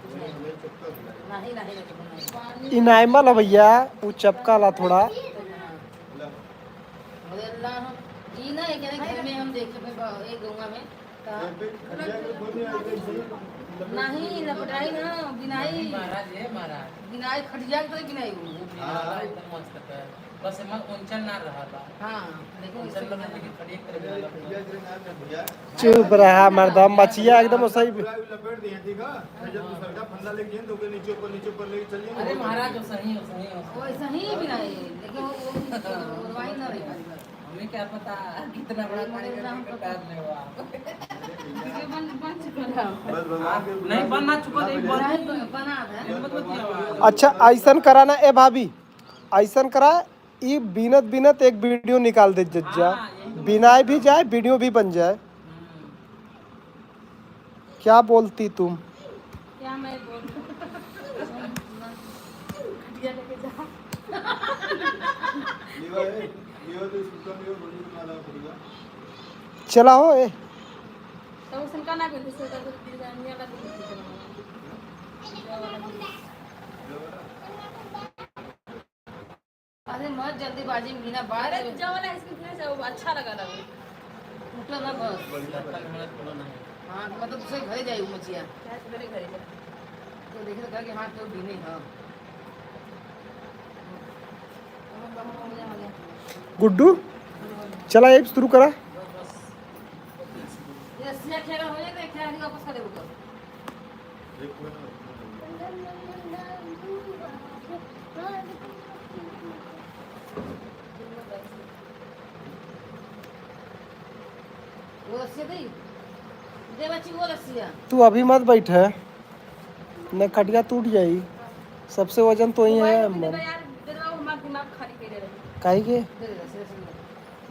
नहीं, नहीं, चपका भी नहीं। नहीं, नहीं, नहीं, नहीं। इनायमल है भैया, वो चपका ला थोड़ा। अरे अल्लाह, हम, ई ना एक जने घर में हम देखे थे, ब-, एक गौवा में, का? ये पे खटिया के ऊपर में आके ऐसे ही लपेट नहीं, लपटाई ना, बिनाई। नहीं, महाराज, हे महाराज। बिनाई खटिया के तरह बिनाई हुई। वो बिनाई हाँ। एकदम मस्त है। बस एमा उंचल ना रहा था। हाँ, लेकिन उंचल उससे लगे, लेकिन खड़ी एक तरह से लगे। चुप रहा मर्दम, मछिया एकदम सही। पूरा लपेट दिए, ठीक है? फिर जब दूसरा का फंदा लेके जाएं, तो ओके नीचे ऊपर, नीचे ऊपर लेके चलिए। अरे महाराज, वो सही, वो सही, वो सही। वो सही भी नहीं, लेकिन वो, वो, वो वही ना रही। हमें क्या पता कितना बड़ा कार्यक्रम कर ले हुआ। वीडियो बन, बन चुका है। बस भगवान के नहीं, बन ना चुका, नहीं, बन नहीं, बना है। हिम्मत मत किया हुआ। अच्छा, ऐसन करा ना, ए भाभी, ऐसन करा, ई बीनत बीनत एक वीडियो निकाल दे जज्जा। हाँ, यही तो बिनाए भी जाए, वीडियो भी बन जाए। हम्म। क्या बोलती तुम? क्या मैं बोलूं? खटिया लेके जाओ। ये वाला है, ये वाला तो इसको कम, ये वाला बड़ी वाला खटिया। चला हो ए। तो उसने का ना कर, दूसरे का तो डिजाइन वाला भी नहीं करना। अरे मत जल्दीबाजी में बिना बात अरे में। जवन है इसमें बिना से वो अच्छा लगा लगे। टूटा ना बस। हाँ, मतलब दूसरे घरे जाई मचिया। क्या से मेरे घरे जा। तो देखे तो कहा कि हाँ, तो भी नहीं, हाँ। गुड्डू, चला, ये शुरू करा। ये रस्सियाँ खेला हो जाए तो एक खेला वापस कर दे ऊपर। वो रस्सी दे। दे बच्ची, वो रस्सिया। तू अभी मत बैठे, न खटिया टूट जाई। सबसे वजन तो ही है। यार, दे दो, हमारा दिमाग खाली करे रहे। काहे के? दे दे, रस्सी, रस्सी दे।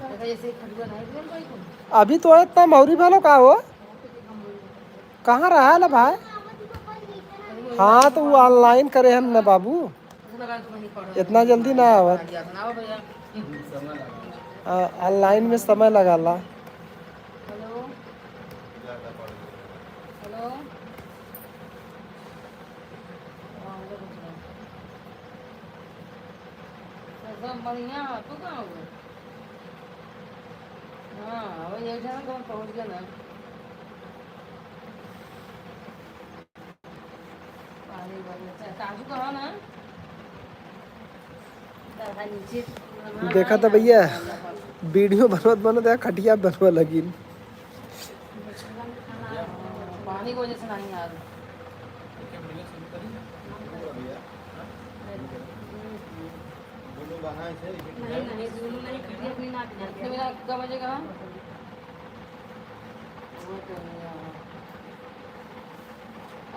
देखा, ऐसे ही खटिया नहीं, दे दो, कोई को। अभी तो इतना मौरी भालो का हो? कहाँ रहा ना भाई? हाँ, तो वो online करे हम ना बाबू। इतना जल्दी ना आवत। आ, online में समय लगाला। हेलो। हेलो। सब बढ़िया है, तू कहाँ हो? हाँ, वही एक जगह तो हम पहुँच गए ना। अरे, बढ़िया। अच्छा, काजू कहाँ ना? दादा नीचे। देखा था भैया, वीडियो बनवत बनवत यार खटिया बनवा लगिन। पानी एक बजे से नहीं आ रही। भैया, हाँ? बोलो, गाना ऐसे ही नहीं, नहीं, दोनों नहीं, खटिया अपनी ना अपनी। मेरा कितना बजेगा? वो तो नहीं आ रहा।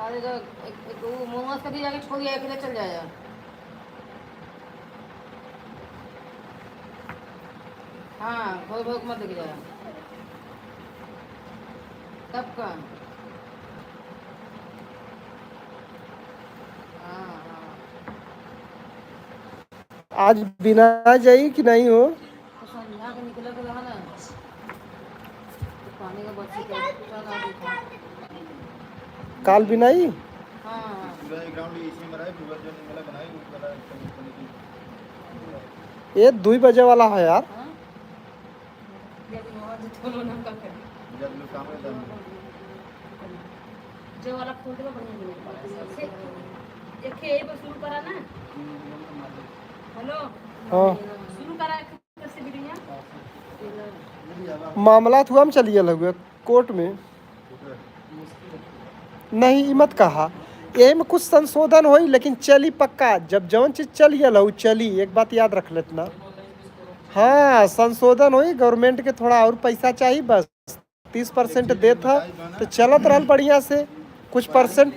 अरे तो एक, एक वो मोमोज का भी जाके छोड़ दिया, एक चल जाएगा। हाँ, भोग भोग मत लेके जाया। तब का? हाँ, हाँ। आज बिना जाई कि नहीं हो? तो संझा के निकले के रहा ना। तो पानी का बरसी के चल आ देखा। काल बिनाई? हाँ, हाँ। पूरा एक राउंड इसी में रहा है, पूरा जो मेला बनाए, वो वाला एकदम ऊपर लेके। ये दुई बजे वाला है यार। हाँ? जब लोग काम में जाएंगे। जो वाला फोटो में बढ़िया नहीं है। एक यही पर शुरू करा ना। हेलो। हाँ। शुरू करा। मामला तो हम चलिए लगे कोर्ट में। नहीं, ई मत कहा। यही में कुछ संशोधन होई, लेकिन चली पक्का। जब जौन चीज चलिए लहू, चली। एक बात याद रख लेतना। हाँ, संशोधन होई, गवर्नमेंट के थोड़ा और पैसा चाहिए बस। तीस परसेंट देत ह, तो चलत रहल बढ़िया से, कुछ परसेंट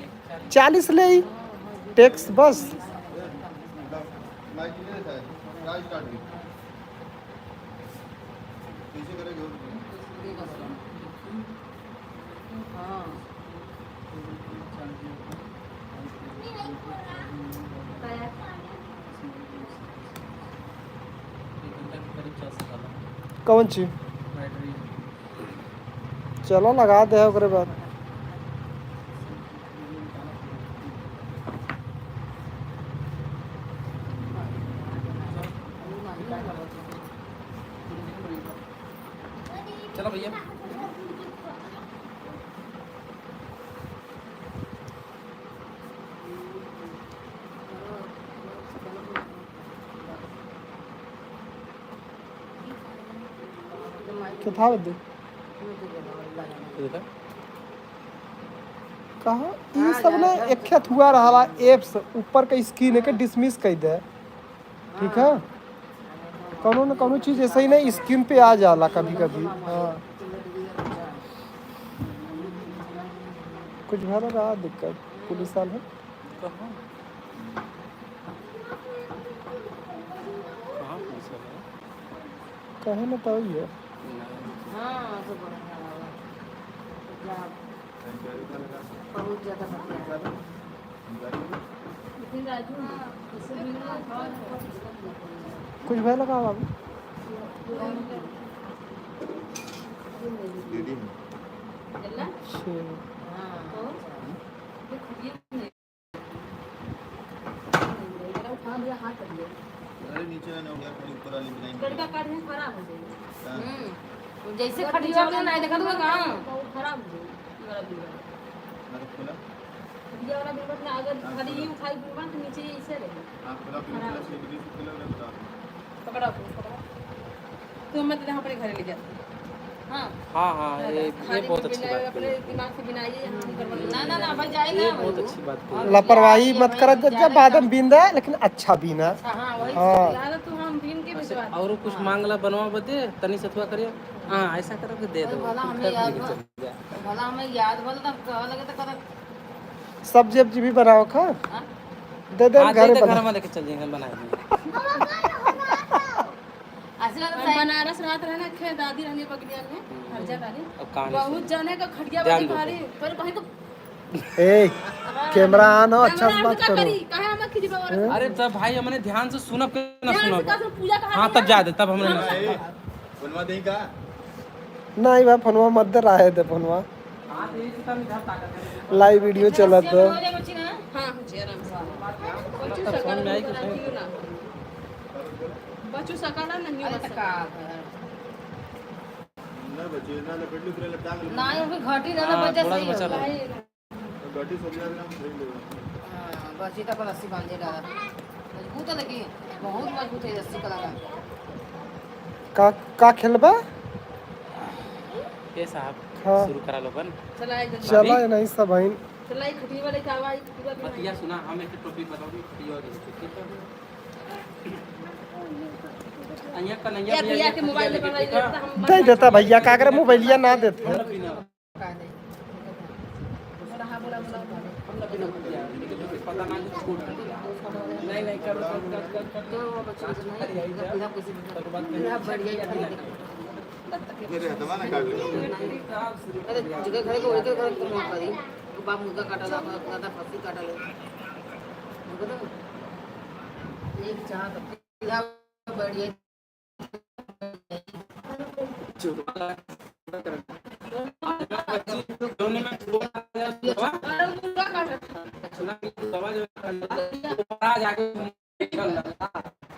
चालीस ले ई टैक्स बस। कौन चीज? चलो, लगा दे ओकरे बाद। चलो भैया। कितना बदे? ये देखा? कहाँ? ई सब ना एक खेत हुआ रहा, एप्स ऊपर के स्क्रीन के डिसमिस कर दे, ठीक है? कौनो न कौनो चीज ऐसे ही ना स्क्रीन पे आ जाला कभी कभी। हाँ, कुछ भर रहा दिक्कत, पुलिस वाले। कहाँ? कहाँ पुलिस वाला है? कहे न तो ही है। नहीं। हाँ, तो बढ़िया रहा। जा, बहुत ज्यादा बढ़िया। लेकिन राजू, इससे भी ना कुछ भय लगा बाबू? दीदी। चलना? छे। हाँ। तो? ये खुद ही अरे नीचे ना उठा, थोड़ी ऊपर वाली बनाएंगे। लड़का काट है, खराब हो जाएगा। हाँ। हम्म। जैसे अगर खटिया नीचे ना देखा तो कहाँ? वो खराब हो जाएगा, ये वाला बिगड़। अरे खुला। खटिया वाला बिगड़ ना, अगर हाँ, खाली खुला। ये उठाई बिगड़ तो नीचे ये ऐसे रहेगा। हाँ, खुला, खुला, खराब। खुला, खुला, खुला, खुला। पकड़ा, पकड़ा। तू मत दे, हम अपने घरे ले जाते हैं। हाँ। हाँ, हाँ, ये, ये बहुत अच्छी बात कही। अपने दिमाग से बिनाइए, हम गड़बड़ ना, ना, ना, भाई, जाए ना, ये बहुत अच्छी बात कही। लापरवाही मत करत जा, बाद में बीन दे, लेकिन अच्छा बीना। अच्छा, हाँ, वही हाँ। चीज़। यार, तू हम बीन के अच्छा, भिजवा दे। और कुछ हाँ। मांगला बनवा बदे, तनी सतुआ करिए। हाँ, ऐसा करके दे दो। भला हमें याद भला हमें याद भला तब कह लगे तो कर। सब्जी उब्जी भी बनाओ खा। हाँ? दे दे हाँ, घर दे दे, बना। घर में लेके चल जाएंगे, हम बना देंगे। ऐसे लगता हम है। बनारस रहत रहे ना, खे दादी रहनी बगलिया में, हम्म। हर जगह रही। अब कहानी बहुत सुन। जने का खटिया ध्यान वाली दो। भारी, पर कहीं तो ए, हाँ। कैमरा on हो, अच्छा से बात करो। कहाँ हम खिंचबा वाला हैं? अरे तब भाई हमने ध्यान से सुनब के ना ध्यान से सुनब। का सुन, पूजा कहाँ हाँ, तब जा दे, तब हमने ना सुनब। ए, फोनवा देई का? नहीं बा, फोनवा मत दे, रहे दे फोनवा। लाइव वीडियो चलत है। हाँ, हो जाए आराम से। बच्चू तब सकल फोन में आई कि नहीं? बच्चू सकल है, नहीं अरे बच्चा। तका। ना बच्चे, ना लपेट लो, पूरा लपेटा के ना, अभी घटी ना, ना हाँ, बच्चा थोड़ा सा सही बचा होगा। लो। तो घटी सब यार ना फेंक दो। हाँ, बस ये तो अपन रस्सी बांधे डाला। मजबूत है, लेकिन बहुत मजबूत है रस्सी का लगा। का, का खेलबा? ए साहब। हाँ। शुरू करा लो बन। चला, एक जल्दी। चला, ये नहीं सब भाई। चला, एक खटिया वाले का आवाज, खटिया भी बतिया नहीं। सुना, हम एक टॉपिक बताओ, खटिया वाले, ठीक है? अइया कन्हैया यार, भैया, भैया ये के मोबाइल खटिया नंबर लेके वाला देखा? ये तो हम दे देता भैया, का करे, मोबाइलिया ना देते। हम ना पीना।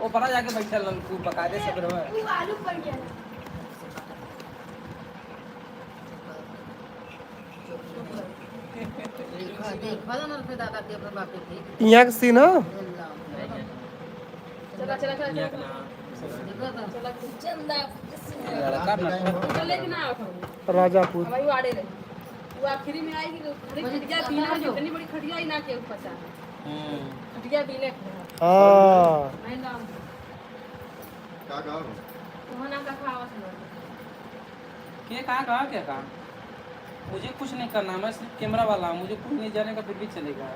वो बड़ा जाके बैठल रहल, खूब बकायदे सब रहे। देखा, देखा ना, फिर दादा के अपने बाप के ठीक। यहाँ के सीन हो? चला, चला, चला, चला। चला, चंदा। लड़का ना। चले कि ना उठाओ? राजापुर। अब वही वाड़े रहे। वो आखिरी में आएगी तो खाली खटिया बीना, जितनी बड़ी खटिया ही ना के ऊपर से। हम्म। खटिया बीने के। हाँ। नहीं ना। का कहा? वहाँ ना का खावा सुना। के कहा, कहा, क्या कहा? मुझे कुछ नहीं करना, मैं सिर्फ कैमरा वाला हूँ, मुझे कोई नहीं जानेगा फिर भी चलेगा।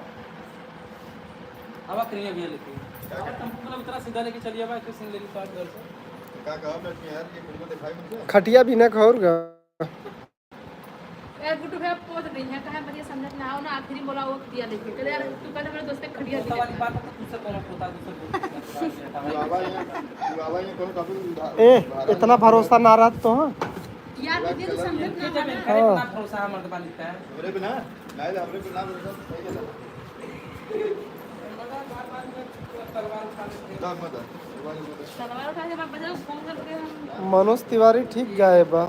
अब आप करिए भैया लेके। अगर तुम मतलब उतना सीधा लेके चलिए, अब किसी ने ले ली तो आप घर से। का कहा मैं अपने यार, ये फिल्म दिखाई मुझे? खटिया भी ना खौर गा। ए, गुड्डू भैया पोत दी है, कहे बढ़िया समझत ना आओ ना, आखिरी बोला वो खटिया लेके। कहले, "यार, तू कहले मेरे दोस्त के खटिया लेके।" वाली बात है, तो तुझसे कौन होता, तुझसे कौन होता? बाबा ये, बाबा ये कौन काफी उधार, ए, उधार इतना है। भरोसा ना रहत तो, हाँ? यार, मुझे तो समझत ना है। हाँ। इतना भरोसा है मर्द मालिक का। हमरे पे ना, नहीं, हमरे पे ना भरोसा, सही है। मनोज तिवारी ठीक गाए बा।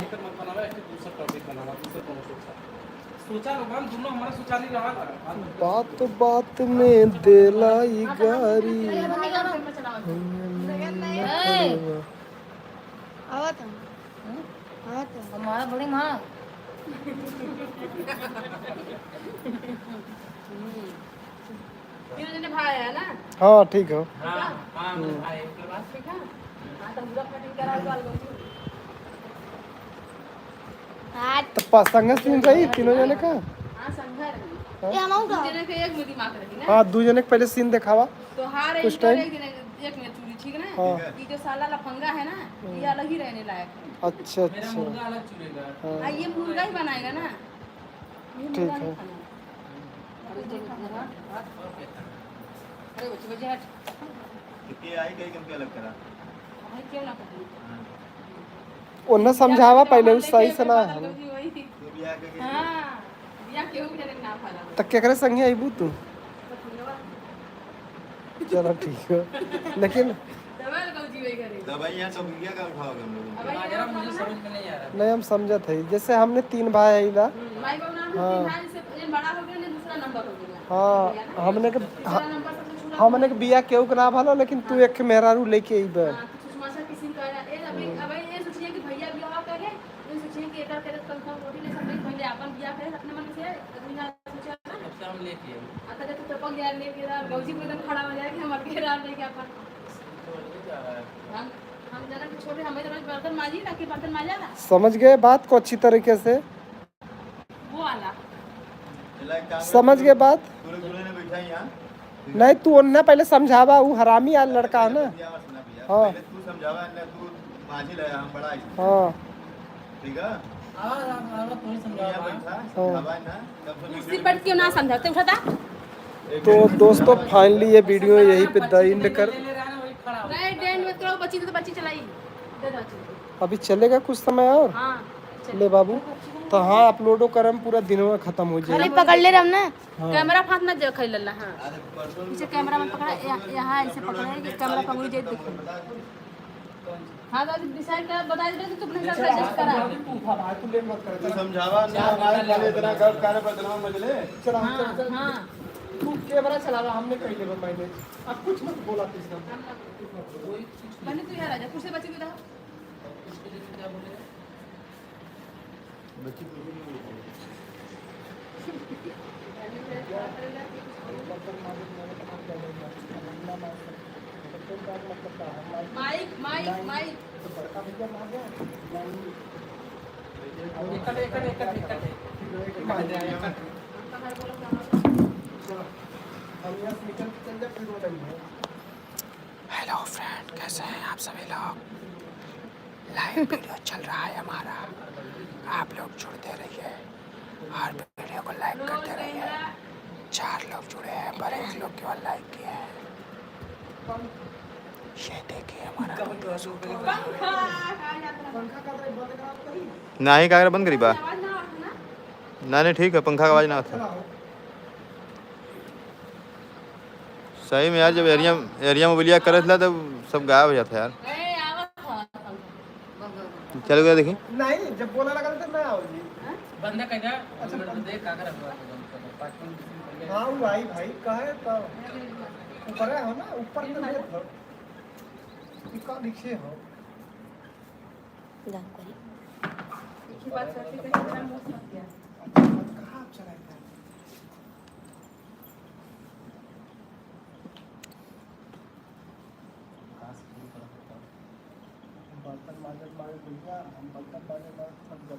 बात बात में देला ई गारी। आवत है। आवत है। हमारा बड़ी माँ। तीनों जने भाई है ना? हाँ, ठीक हो। हाँ, हाँ, हम्म। भाई, ओकर बाद ठीक है? हाँ, तो पूरा fighting करा लो, बाल बच्चे। हाँ। तो पा-, संगे सीन रही, तीनों जने का? हाँ, संगे रही। हाँ? ये हम दू जने के एक में दिमाग रही ना? हाँ, दू जने के पहले सीन देखावा। तो हाँ, कुछ एक time। एक जने, एक में चूड़ी, ठीक ना? हाँ। ये जो साला लफंगा है ना, हम्म। ये अलग ही रहने लायक है। अच्छा, मेरा अच्छा। मुर्गा अलग चुरेगा। हाँ। हाँ, ये मुर्गा ही बनाएगा ना। ठीक है। अरे बच्चे, बच्चे हट। ये आई गई, कम क्या लगता रहा? भाई, क्यों ना पकड़ू? हाँ। ओन्ने समझावा पहले, उ सही से ना है। वही। तो भी आके के हाँ, बिया केहू के ना भाला। त केकरे संगे अइबू तू? चलो ठीक है, लेकिन दवाई लगाओ जी वही घरे। दवाई यहाँ सब इंडिया का उठाओगे हम लोग? अब भाई बाजरा मुझे समझ में नहीं आ रहा। नहीं, हम समझत है, जैसे हमने तीन भाई है इधर। हम्म, माई बाबू नाम हाँ। तीन भाई से एक बड़ा हो गया, ने दूसरा नंबर हो गया। हाँ, भैया ना? हमने के, दूसरा हाँ, नंबर सबसे छोटा हमने के बिया केहू के ना भालो, लेकिन तू हाँ। एक मेहरारू लेके अइबे। हाँ, तो सुषमा से किसी का ए, अभी, हम्म। अब ये सोचिए कि भैया बियाह करे, ये सोचिए कि एकर करे तो confirm होती नहीं, सब पहले अपन बियाह करे अपने मन से, अभी ना सोचा ना। अच्छा, हम लेके आए। आ, तो जब तो टपक जाए, लेके रहा, भौजी को एकदम खड़ा हो जाए कि हम अकेले रहा, लेके अपन। हम, हम जरा कि छोटे, हमें तो रोज बर्तन मांजी ना कि बर्तन मांजा ना। समझ गए बात को अच्छी तरीके से? वो वाला। समझ गए बात? पूरे दुल्हन बैठा है यहाँ। नहीं, तू ओन्ने पहले समझावा, उ हरामी आल लड़का है ना। भैया, सुना भैया, हाँ। पहले तू समझावा, ना तू माझी ले, हम बड़ा ही। हाँ। ठीक है? आवा, आवा, आवा, तू ही समझावा। यहाँ बैठा, हाँ। समझावा ना, तब समझ कुर्सी पर क्यों ना समझाते, उठाता? तो दोस्तों, finally ये video यहीं पे the end कर। नहीं, end मत करो, बच्ची तो बच्ची चलाई। दे दो बच्ची। अभी चलेगा कुछ समय और? हाँ, चलेगा। ले बाबू, तो हाँ, upload करम पूरा दिनवा खत्म हो जाए। खाली पकड़ ले रहा ना। हाँ। कैमरा हाथ में जे खैलला, हाँ। पीछे कैमरा में पकड़ा, या-, यहाँ ऐसे पकड़ा है कि कैमरा पकड़ी जाए, देखो। हाँ, तो अभी decide कर, बता दे कि तुमने सब adjust करा। तू समझावा ना, हमारे खाली इतना गप करे पर दिलवा मजले। चला, हाँ, चला, चला। हाँ। तू कैमरा चलावा, हमने कह लेबा manage। अब कुछ मत बोला तीसरा। बने तू यहाँ राजा, कुछ से बची भी रहा। Mic, mic, mic. Hello friend, कैसे हैं आप सभी लोग? लाइव वीडियो चल रहा है हमारा, आप लोग जुड़ते रहिए और वीडियो को लाइक करते रहिए। चार लोग जुड़े हैं पर एक लोग केवल लाइक किए हैं। ये देखिए हमारा वीडियो शुरू हो गया। नहीं, का बंद करी बा? नहीं, नहीं, ठीक है, पंखा का आवाज ना आता। सही में यार, जब एरिया, एरिया मोबिलिया करत ला, तब सब गायब हो जाता है यार। चल गया, देखी। नहीं, जब बोला लगा तो मैं आओ जी। बंदा कह जा। अच्छा, बंदा। देख, का कर रहा है, पाँच मिनट। हाँ, वो आई भाई, कहे तो ऊपर है ना, ऊपर तो देख लो। इसका लिखे हो। दान करी। एक ही बात करते, कहीं मेरा मुंह फंस गया। अच्छा, कहाँ आप चला गया? बर्तन माजत माजत भैया, हम बर्तन माजत माजत थक गए।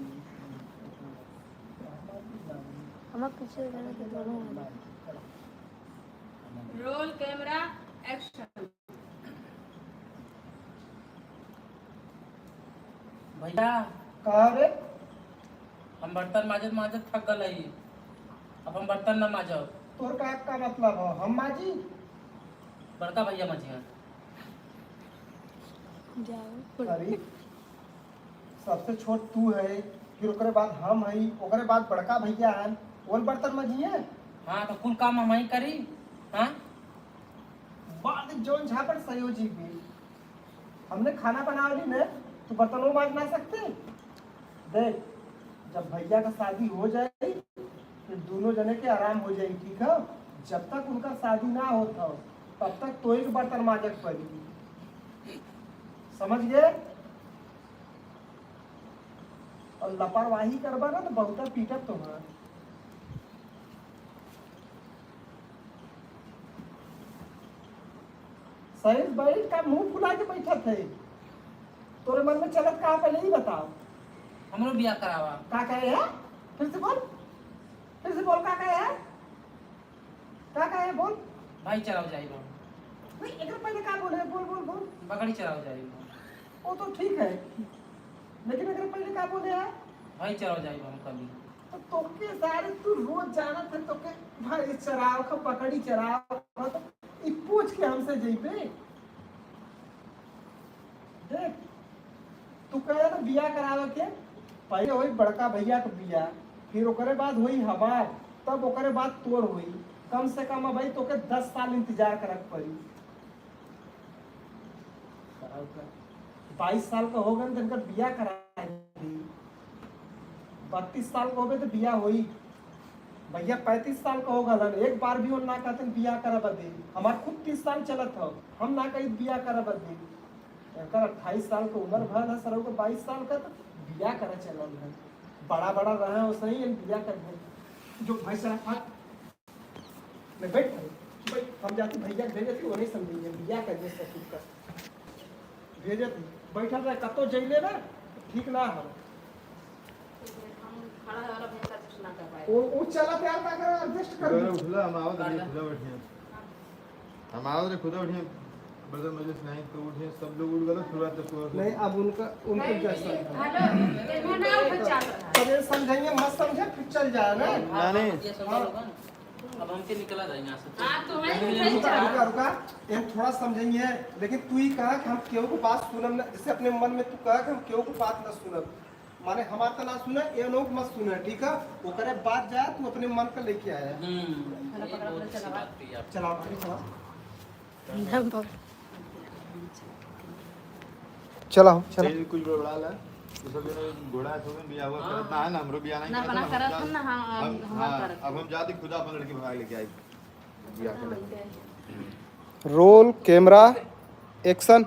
हमार पीछे रहने के दोनों हैं। Roll camera action। भैया। का रे? हम बर्तन माजत माजत थक गल हई, अब हम बर्तन ना माजब। तोर का, का मतलब हो? हम माजी? बड़का भैया माजी हैं। जाओ। अरे, सबसे छोट तू है, फिर ओकरे बाद हम हई, ओकरे बाद बड़का भैया हन, ओन बर्तन माजी हैं? हाँ, तो कुल काम हम ही करी। हाँ, बाद जौन झापड़ सही हो जी भी। हमने खाना बनावली ने, तू बर्तनों माज ना सकते? देख, जब भैया का शादी हो जाए, फिर दोनों जने के आराम हो जाए, ठीक है? जब तक उनका शादी ना होत हो, तब तक तो एक बर्तन माजक पड़ी, समझ गए? और लापरवाही करबा ना, तो बहुता पीटब तुम्हार। सही बैठ का मुंह फुला के बैठत है। तोरे मन में चलत का, पहले ही बताओ। हमरो बियाह करावा। का कहे है? फिर से बोल, फिर से बोल, का कहे है? का कहे है? बोल। भाई चराव जाई बा। नहीं, एकरे पहले का बोले है? बोल, बोल, बोल। बकरी चराव जाई बा। वो तो ठीक है, लेकिन एकरे पहले का बोले है? भाई चराव जाई बा, हम कभी। तो तोके सारे तू रोज जानत है, तोके भाई चराव का, बकरी चराव का, तो ई पूछ के हमसे जइबे? देख, तू कहे ना बियाह करावे के, पहले होई बड़का भैया के बियाह, फिर ओकरे बाद होई हमार, तब ओकरे बाद तोर होई। कम से कम अब भाई तोके दस साल इंतजार करक पड़ी। बाईस साल का हो गन, तो इनकर बियाह करा दी। बत्तीस साल का होबे तो बियाह होई। भैया पैंतीस साल का हो गलन, एक बार भी उन ना कहतन बियाह करे बदे। हमार खुद तीस साल चलत हो, हम ना कही बियाह करे बदे। एकर अट्ठाईस साल का उम्र भल है, सरऊ के बाईस साल का, तो बियाह करे चलल है। बड़ा बड़ा रहे हो सही, इन बियाह कर दे। जो भाई साहब, हाँ। मैं बैठ भाई, बैठ, हम जाती भैया के भेजे थे, वो नहीं समझेंगे, बियाह कर दे ससुर का। भेजे थे, बैठल रहे, कतो जइले ना, ठीक ना हो। हम खड़ा वाला भैंसा कुछ ना कर पाए। वो, वो चला प्यार का करो, adjust कर दो। उठला, हम आवत रही, खुदा बैठिया। हम आवत रहे, खुदा बैठिया। बर्तन मजलिस नहीं तो उठे, सब लोग उठ गए, फिर रात को नहीं, अब उनका, उनका नहीं, क्या नहीं, समझा? हेलो, ये ना उठ जाता है। तब ये समझेंगे, मत समझे, फिर चल जाए ना। ना, नहीं। ये सब हाँ। लोग हैं। अब हमके निकला जाए यहाँ से। हाँ, तुम्हें नहीं, नहीं, रुका, रुका, रुका। ये थोड़ा समझेंगे, लेकिन तू ही कहा कि हम केहू को बात सुनब ना, जैसे अपने मन में तू कहा कि हम केहू को बात ना सुनब। माने हमार त ना सुने, ये लोग मत सुने, ठीक है? ओकरे बाद जाए, तू अपने मन का लेके आया। हम्म, ये बहुत अच्छी बात कही आप। चलाओ, गाड़ी चलाओ। चलाओ, चलाओ। तेज कुछ बड़बड़ा ला, तो सब जने घोड़ा है, सब जने बियाह हुआ हाँ। करत ना है ना, हमरो बियाह नहीं ना करत बना ना, हम करत जा-, हम ना, हाँ, हम, हम, हमार हाँ, करत अब हम जाते खुदा अपन लड़की भगा लेके आई, बियाह करने। Roll camera action।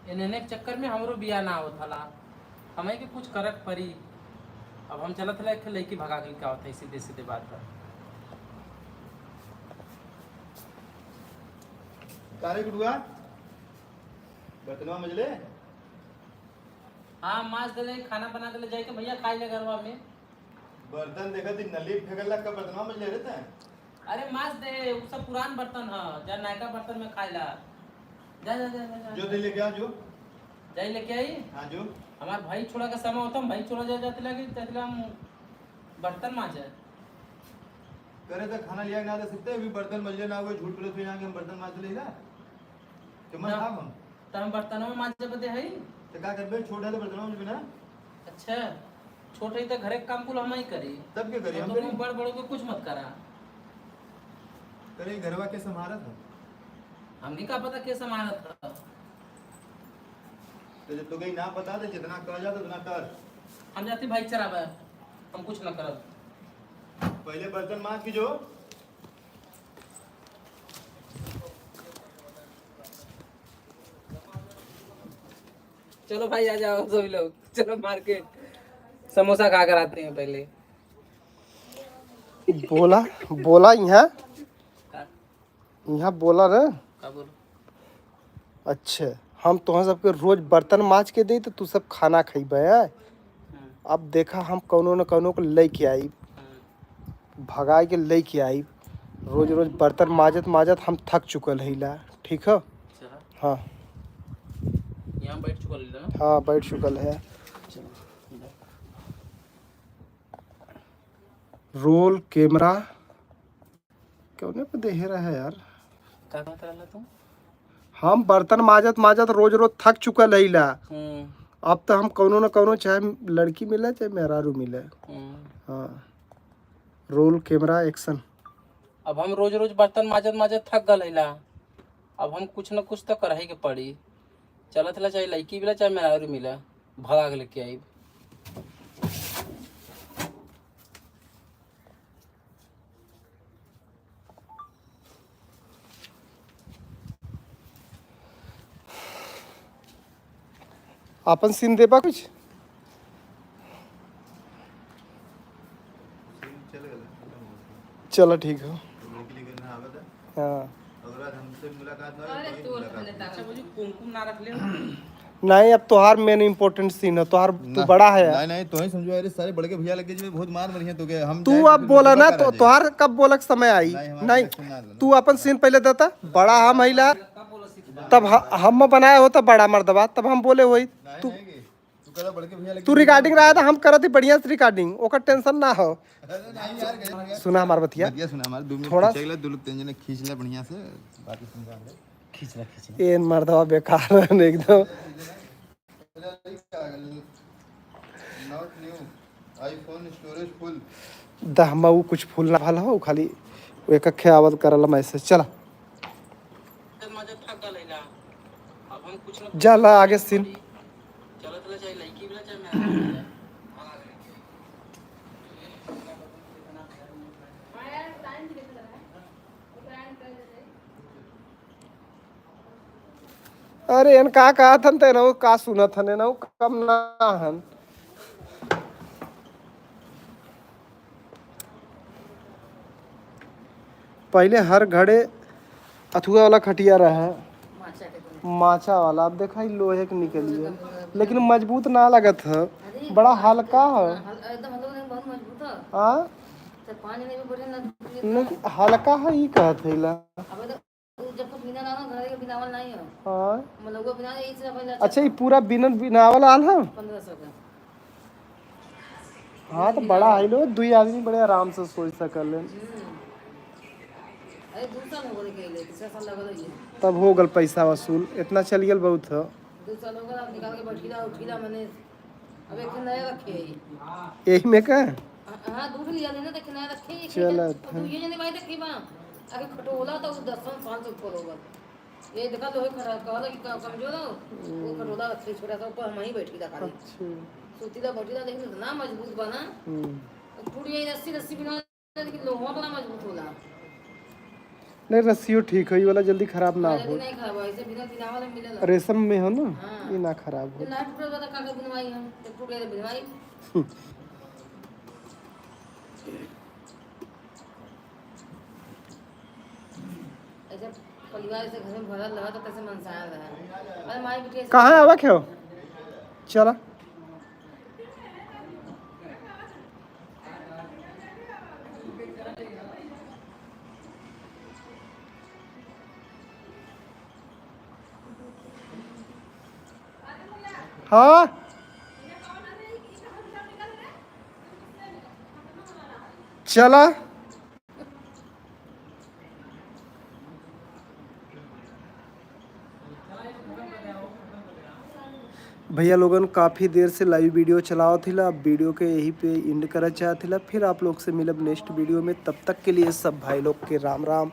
इन्हने के चक्कर में हमरो बियाह ना होत हला। हमें के कुछ करक परी। अब हम चलत रहे, एक लड़की भगा के लेके आवत है, सीधे सीधे बात बा। का रे गुरुआ, बर्तनवा मजले? हाँ, माज देले, खाना बना देले, जाइके भैया खाइ ले घरवा में। बर्तन देखत ही नली फेंकल ला, का बर्तनवा मजले रहता है? अरे माज दे, उ सब पुरान बर्तन ह, जा नयका बर्तन में खाइ ला। जा, जा, जा, जा, जा। जो दे लेके आ, जो। जाई लेके आई? हाँ, जो। हमार भाई छोड़ा के समय होता, हम भाई छोड़ा जा, जाते लगे, जाते लगे हम बर्तन माजे। करे तो खाना लिया के ना दे सकते, अभी बर्तन मजले ना हुए, झूठ बोले तो यहाँ के हम बर्तन माज ले ना। तो मत ना। खाब हम। तो हम बर्तनवा माजे बदे हई? तो का करबे, छोट है तो बर्तनवा में बिना। अच्छा, छोट है तो घरे के काम कुल हम ही करी। तब के करी, हम तो करी। तुम बड़ बड़ों के कुछ मत करा। करे घरवा के संभालत है? हमनी का पता के संभालत है। तो जब तो कहीं ना पता तो जितना कहा जाता उतना कर। हम जाती भाई चरावे, हम कुछ ना करब। पहले बर्तन माज के जो। चलो भाई, आ जाओ सभी लोग, चलो मार्केट, समोसा खा कर आते हैं पहले। बोला, बोला यहाँ। का? यहाँ बोला रे। का बोल? अच्छा, हम तोहर सबके रोज बर्तन माज के देई तो तू सब खाना खइबे, हैं? हम्म। अब देखा, हम कौनो न कौनो को लेके आई, हम्म। भगाए के लेके आई। रोज रोज बर्तन माजत माजत हम थक चुकल हईला, ठीक है? अच्छा। हाँ। यहाँ बैठ चुकल है ना? हाँ, बैठ चुकल है। चलो। रोल कैमरा कौने पे देहे रहा है यार? का कहत रहला तू? हम बर्तन माजत माजत रोज रोज थक चुकल हईला। हम्म। अब तो हम कौनो न कौनो, चाहे लड़की मिले चाहे मेहरारू मिले। हम्म। हाँ, रोल कैमरा एक्शन। अब हम रोज रोज बर्तन माजत माजत थक गल हईला, अब हम कुछ न कुछ तो करही के पड़ी। चलत ला, चाहे लड़की मिले चाहे मेहरारू मिले, भगा के लेके आई। आपन सीन देबा कुछ? चलो ठीक हो। हाँ। अरे तोर धने ता। अच्छा, बोली कुमकुम ना रख ले। नहीं, अब तोहार main important scene है, तोहार, तू ना, बड़ा है। नहीं, नहीं, तो ही समझो, अरे सारे बड़के भैया लगे जी, बहुत मार मरी है तो के, हम तू जाए अब तो बोला ना, तो तोहार कब बोलक समय आई? नहीं, हमारे नहीं, election ना लड़ना। तू अपन scene पहले देता, बड़ा हम अइला, तब ह-, हम बनाए होता बड़ा मर्दबा, तब हम बोले होई। नहीं, तू नहीं, तू करा बड़के भैया लगे तू recording रहा था, हम करत ही बढ़िया से recording, ओकर tension ना हो। अरे नहीं यार, गजब, गजब। सुना हमार बतिया। बतिया सुना हमार, दो मिनट थोड़ा खींच ले, दो लोग तीन जने खींच ले बढ़िया से, बाकी समझा दे। खींच ले, खींच ले। ए मर्दवा बेकार है एकदम। Not new, iPhone storage full। दहमा उ कुछ full ना भला हो, खाली एक अखे आवत करला message। चला। जा ला आगे scene। अरे एन का कहत हन, तेनहु का सुनत हन, एनहु कम ना हन। पहिले हर घरे अथुआ वाला खटिया रहे, माचा के बने। माचा वाला, अब देखा ई लोहे के निकलिए, लोहे का बने। लेकिन मजबूत ना लगत ह, अरे, बड़ा हल्का ह। हल-, एकदम हल्का नहीं, बहुत मजबूत ह। हाँ? तो पानी नहीं भी बढ़िया ना। नहीं, हल्का ह, ई कहत है ला। अब तो उ जब तो बिना ना, घर के बिनावल नहीं हो। हाँ। मलौआ बिना, यही से पहले अच्छा, ये पूरा बिनल बिनावल आल है? पन्द्रह सौ का। हाँ, तो बड़ा है लो, दुई आदमी बड़े आराम से सोई सकल है। हम्म। अरे, दू साल हो गए के ले, तीसरा साल लगल है ये। तब हो गल पैसा वसूल, इतना चल गल बहुत है। दू साल हो गल, अब निकाल के बैठीला, उठीला, मने अब एक ठे नया रखे है। यही में का? हाँ, हाँ, दू ठे लिया लेना, देखे नया रखे, एक चल, ठे, अच्छा। अब ये जने भाई देखे बा, अरे खटोला तो दस साल से ऊपर होगा। ये देखा लोहे खड़ा, कहला कि क-, कमजोर हो, वो खटोला रखे छोटा सा, ऊपर हम ही बैठी था खाली। अच्छा। सूतीला बैठीला, लेकिन इतना मजबूत बा ना, हम्म। टूट जाई रस्सी, रस्सी बिना लेकिन लोहा बड़ा मजबूत होला। नहीं, रस्सियों ठीक है, ये वाला जल्दी खराब ना हाँ, जल्दी हो। नहीं खराब हो, ऐसे बिना बिना वाला मिलेला। रेशम में हो ना, हाँ। ये ना खराब हो। तो ना टूटल बा, तो का, का बिनवाई हम? तो टूट गया तो बिनवाई। जैसे परिवार से घर में भरल रहा तो कैसे मनसायल रहा। अरे माई बिटिया से कहाँ आवा के हो? चला। हाँ, चला। भैया लोगन काफ़ी देर से लाइव वीडियो चलावत हिला, अब वीडियो के यही पे एंड करत चाहत हिला। फिर आप लोग से मिलब नेक्स्ट वीडियो में, तब तक के लिए सब भाई लोग के राम राम।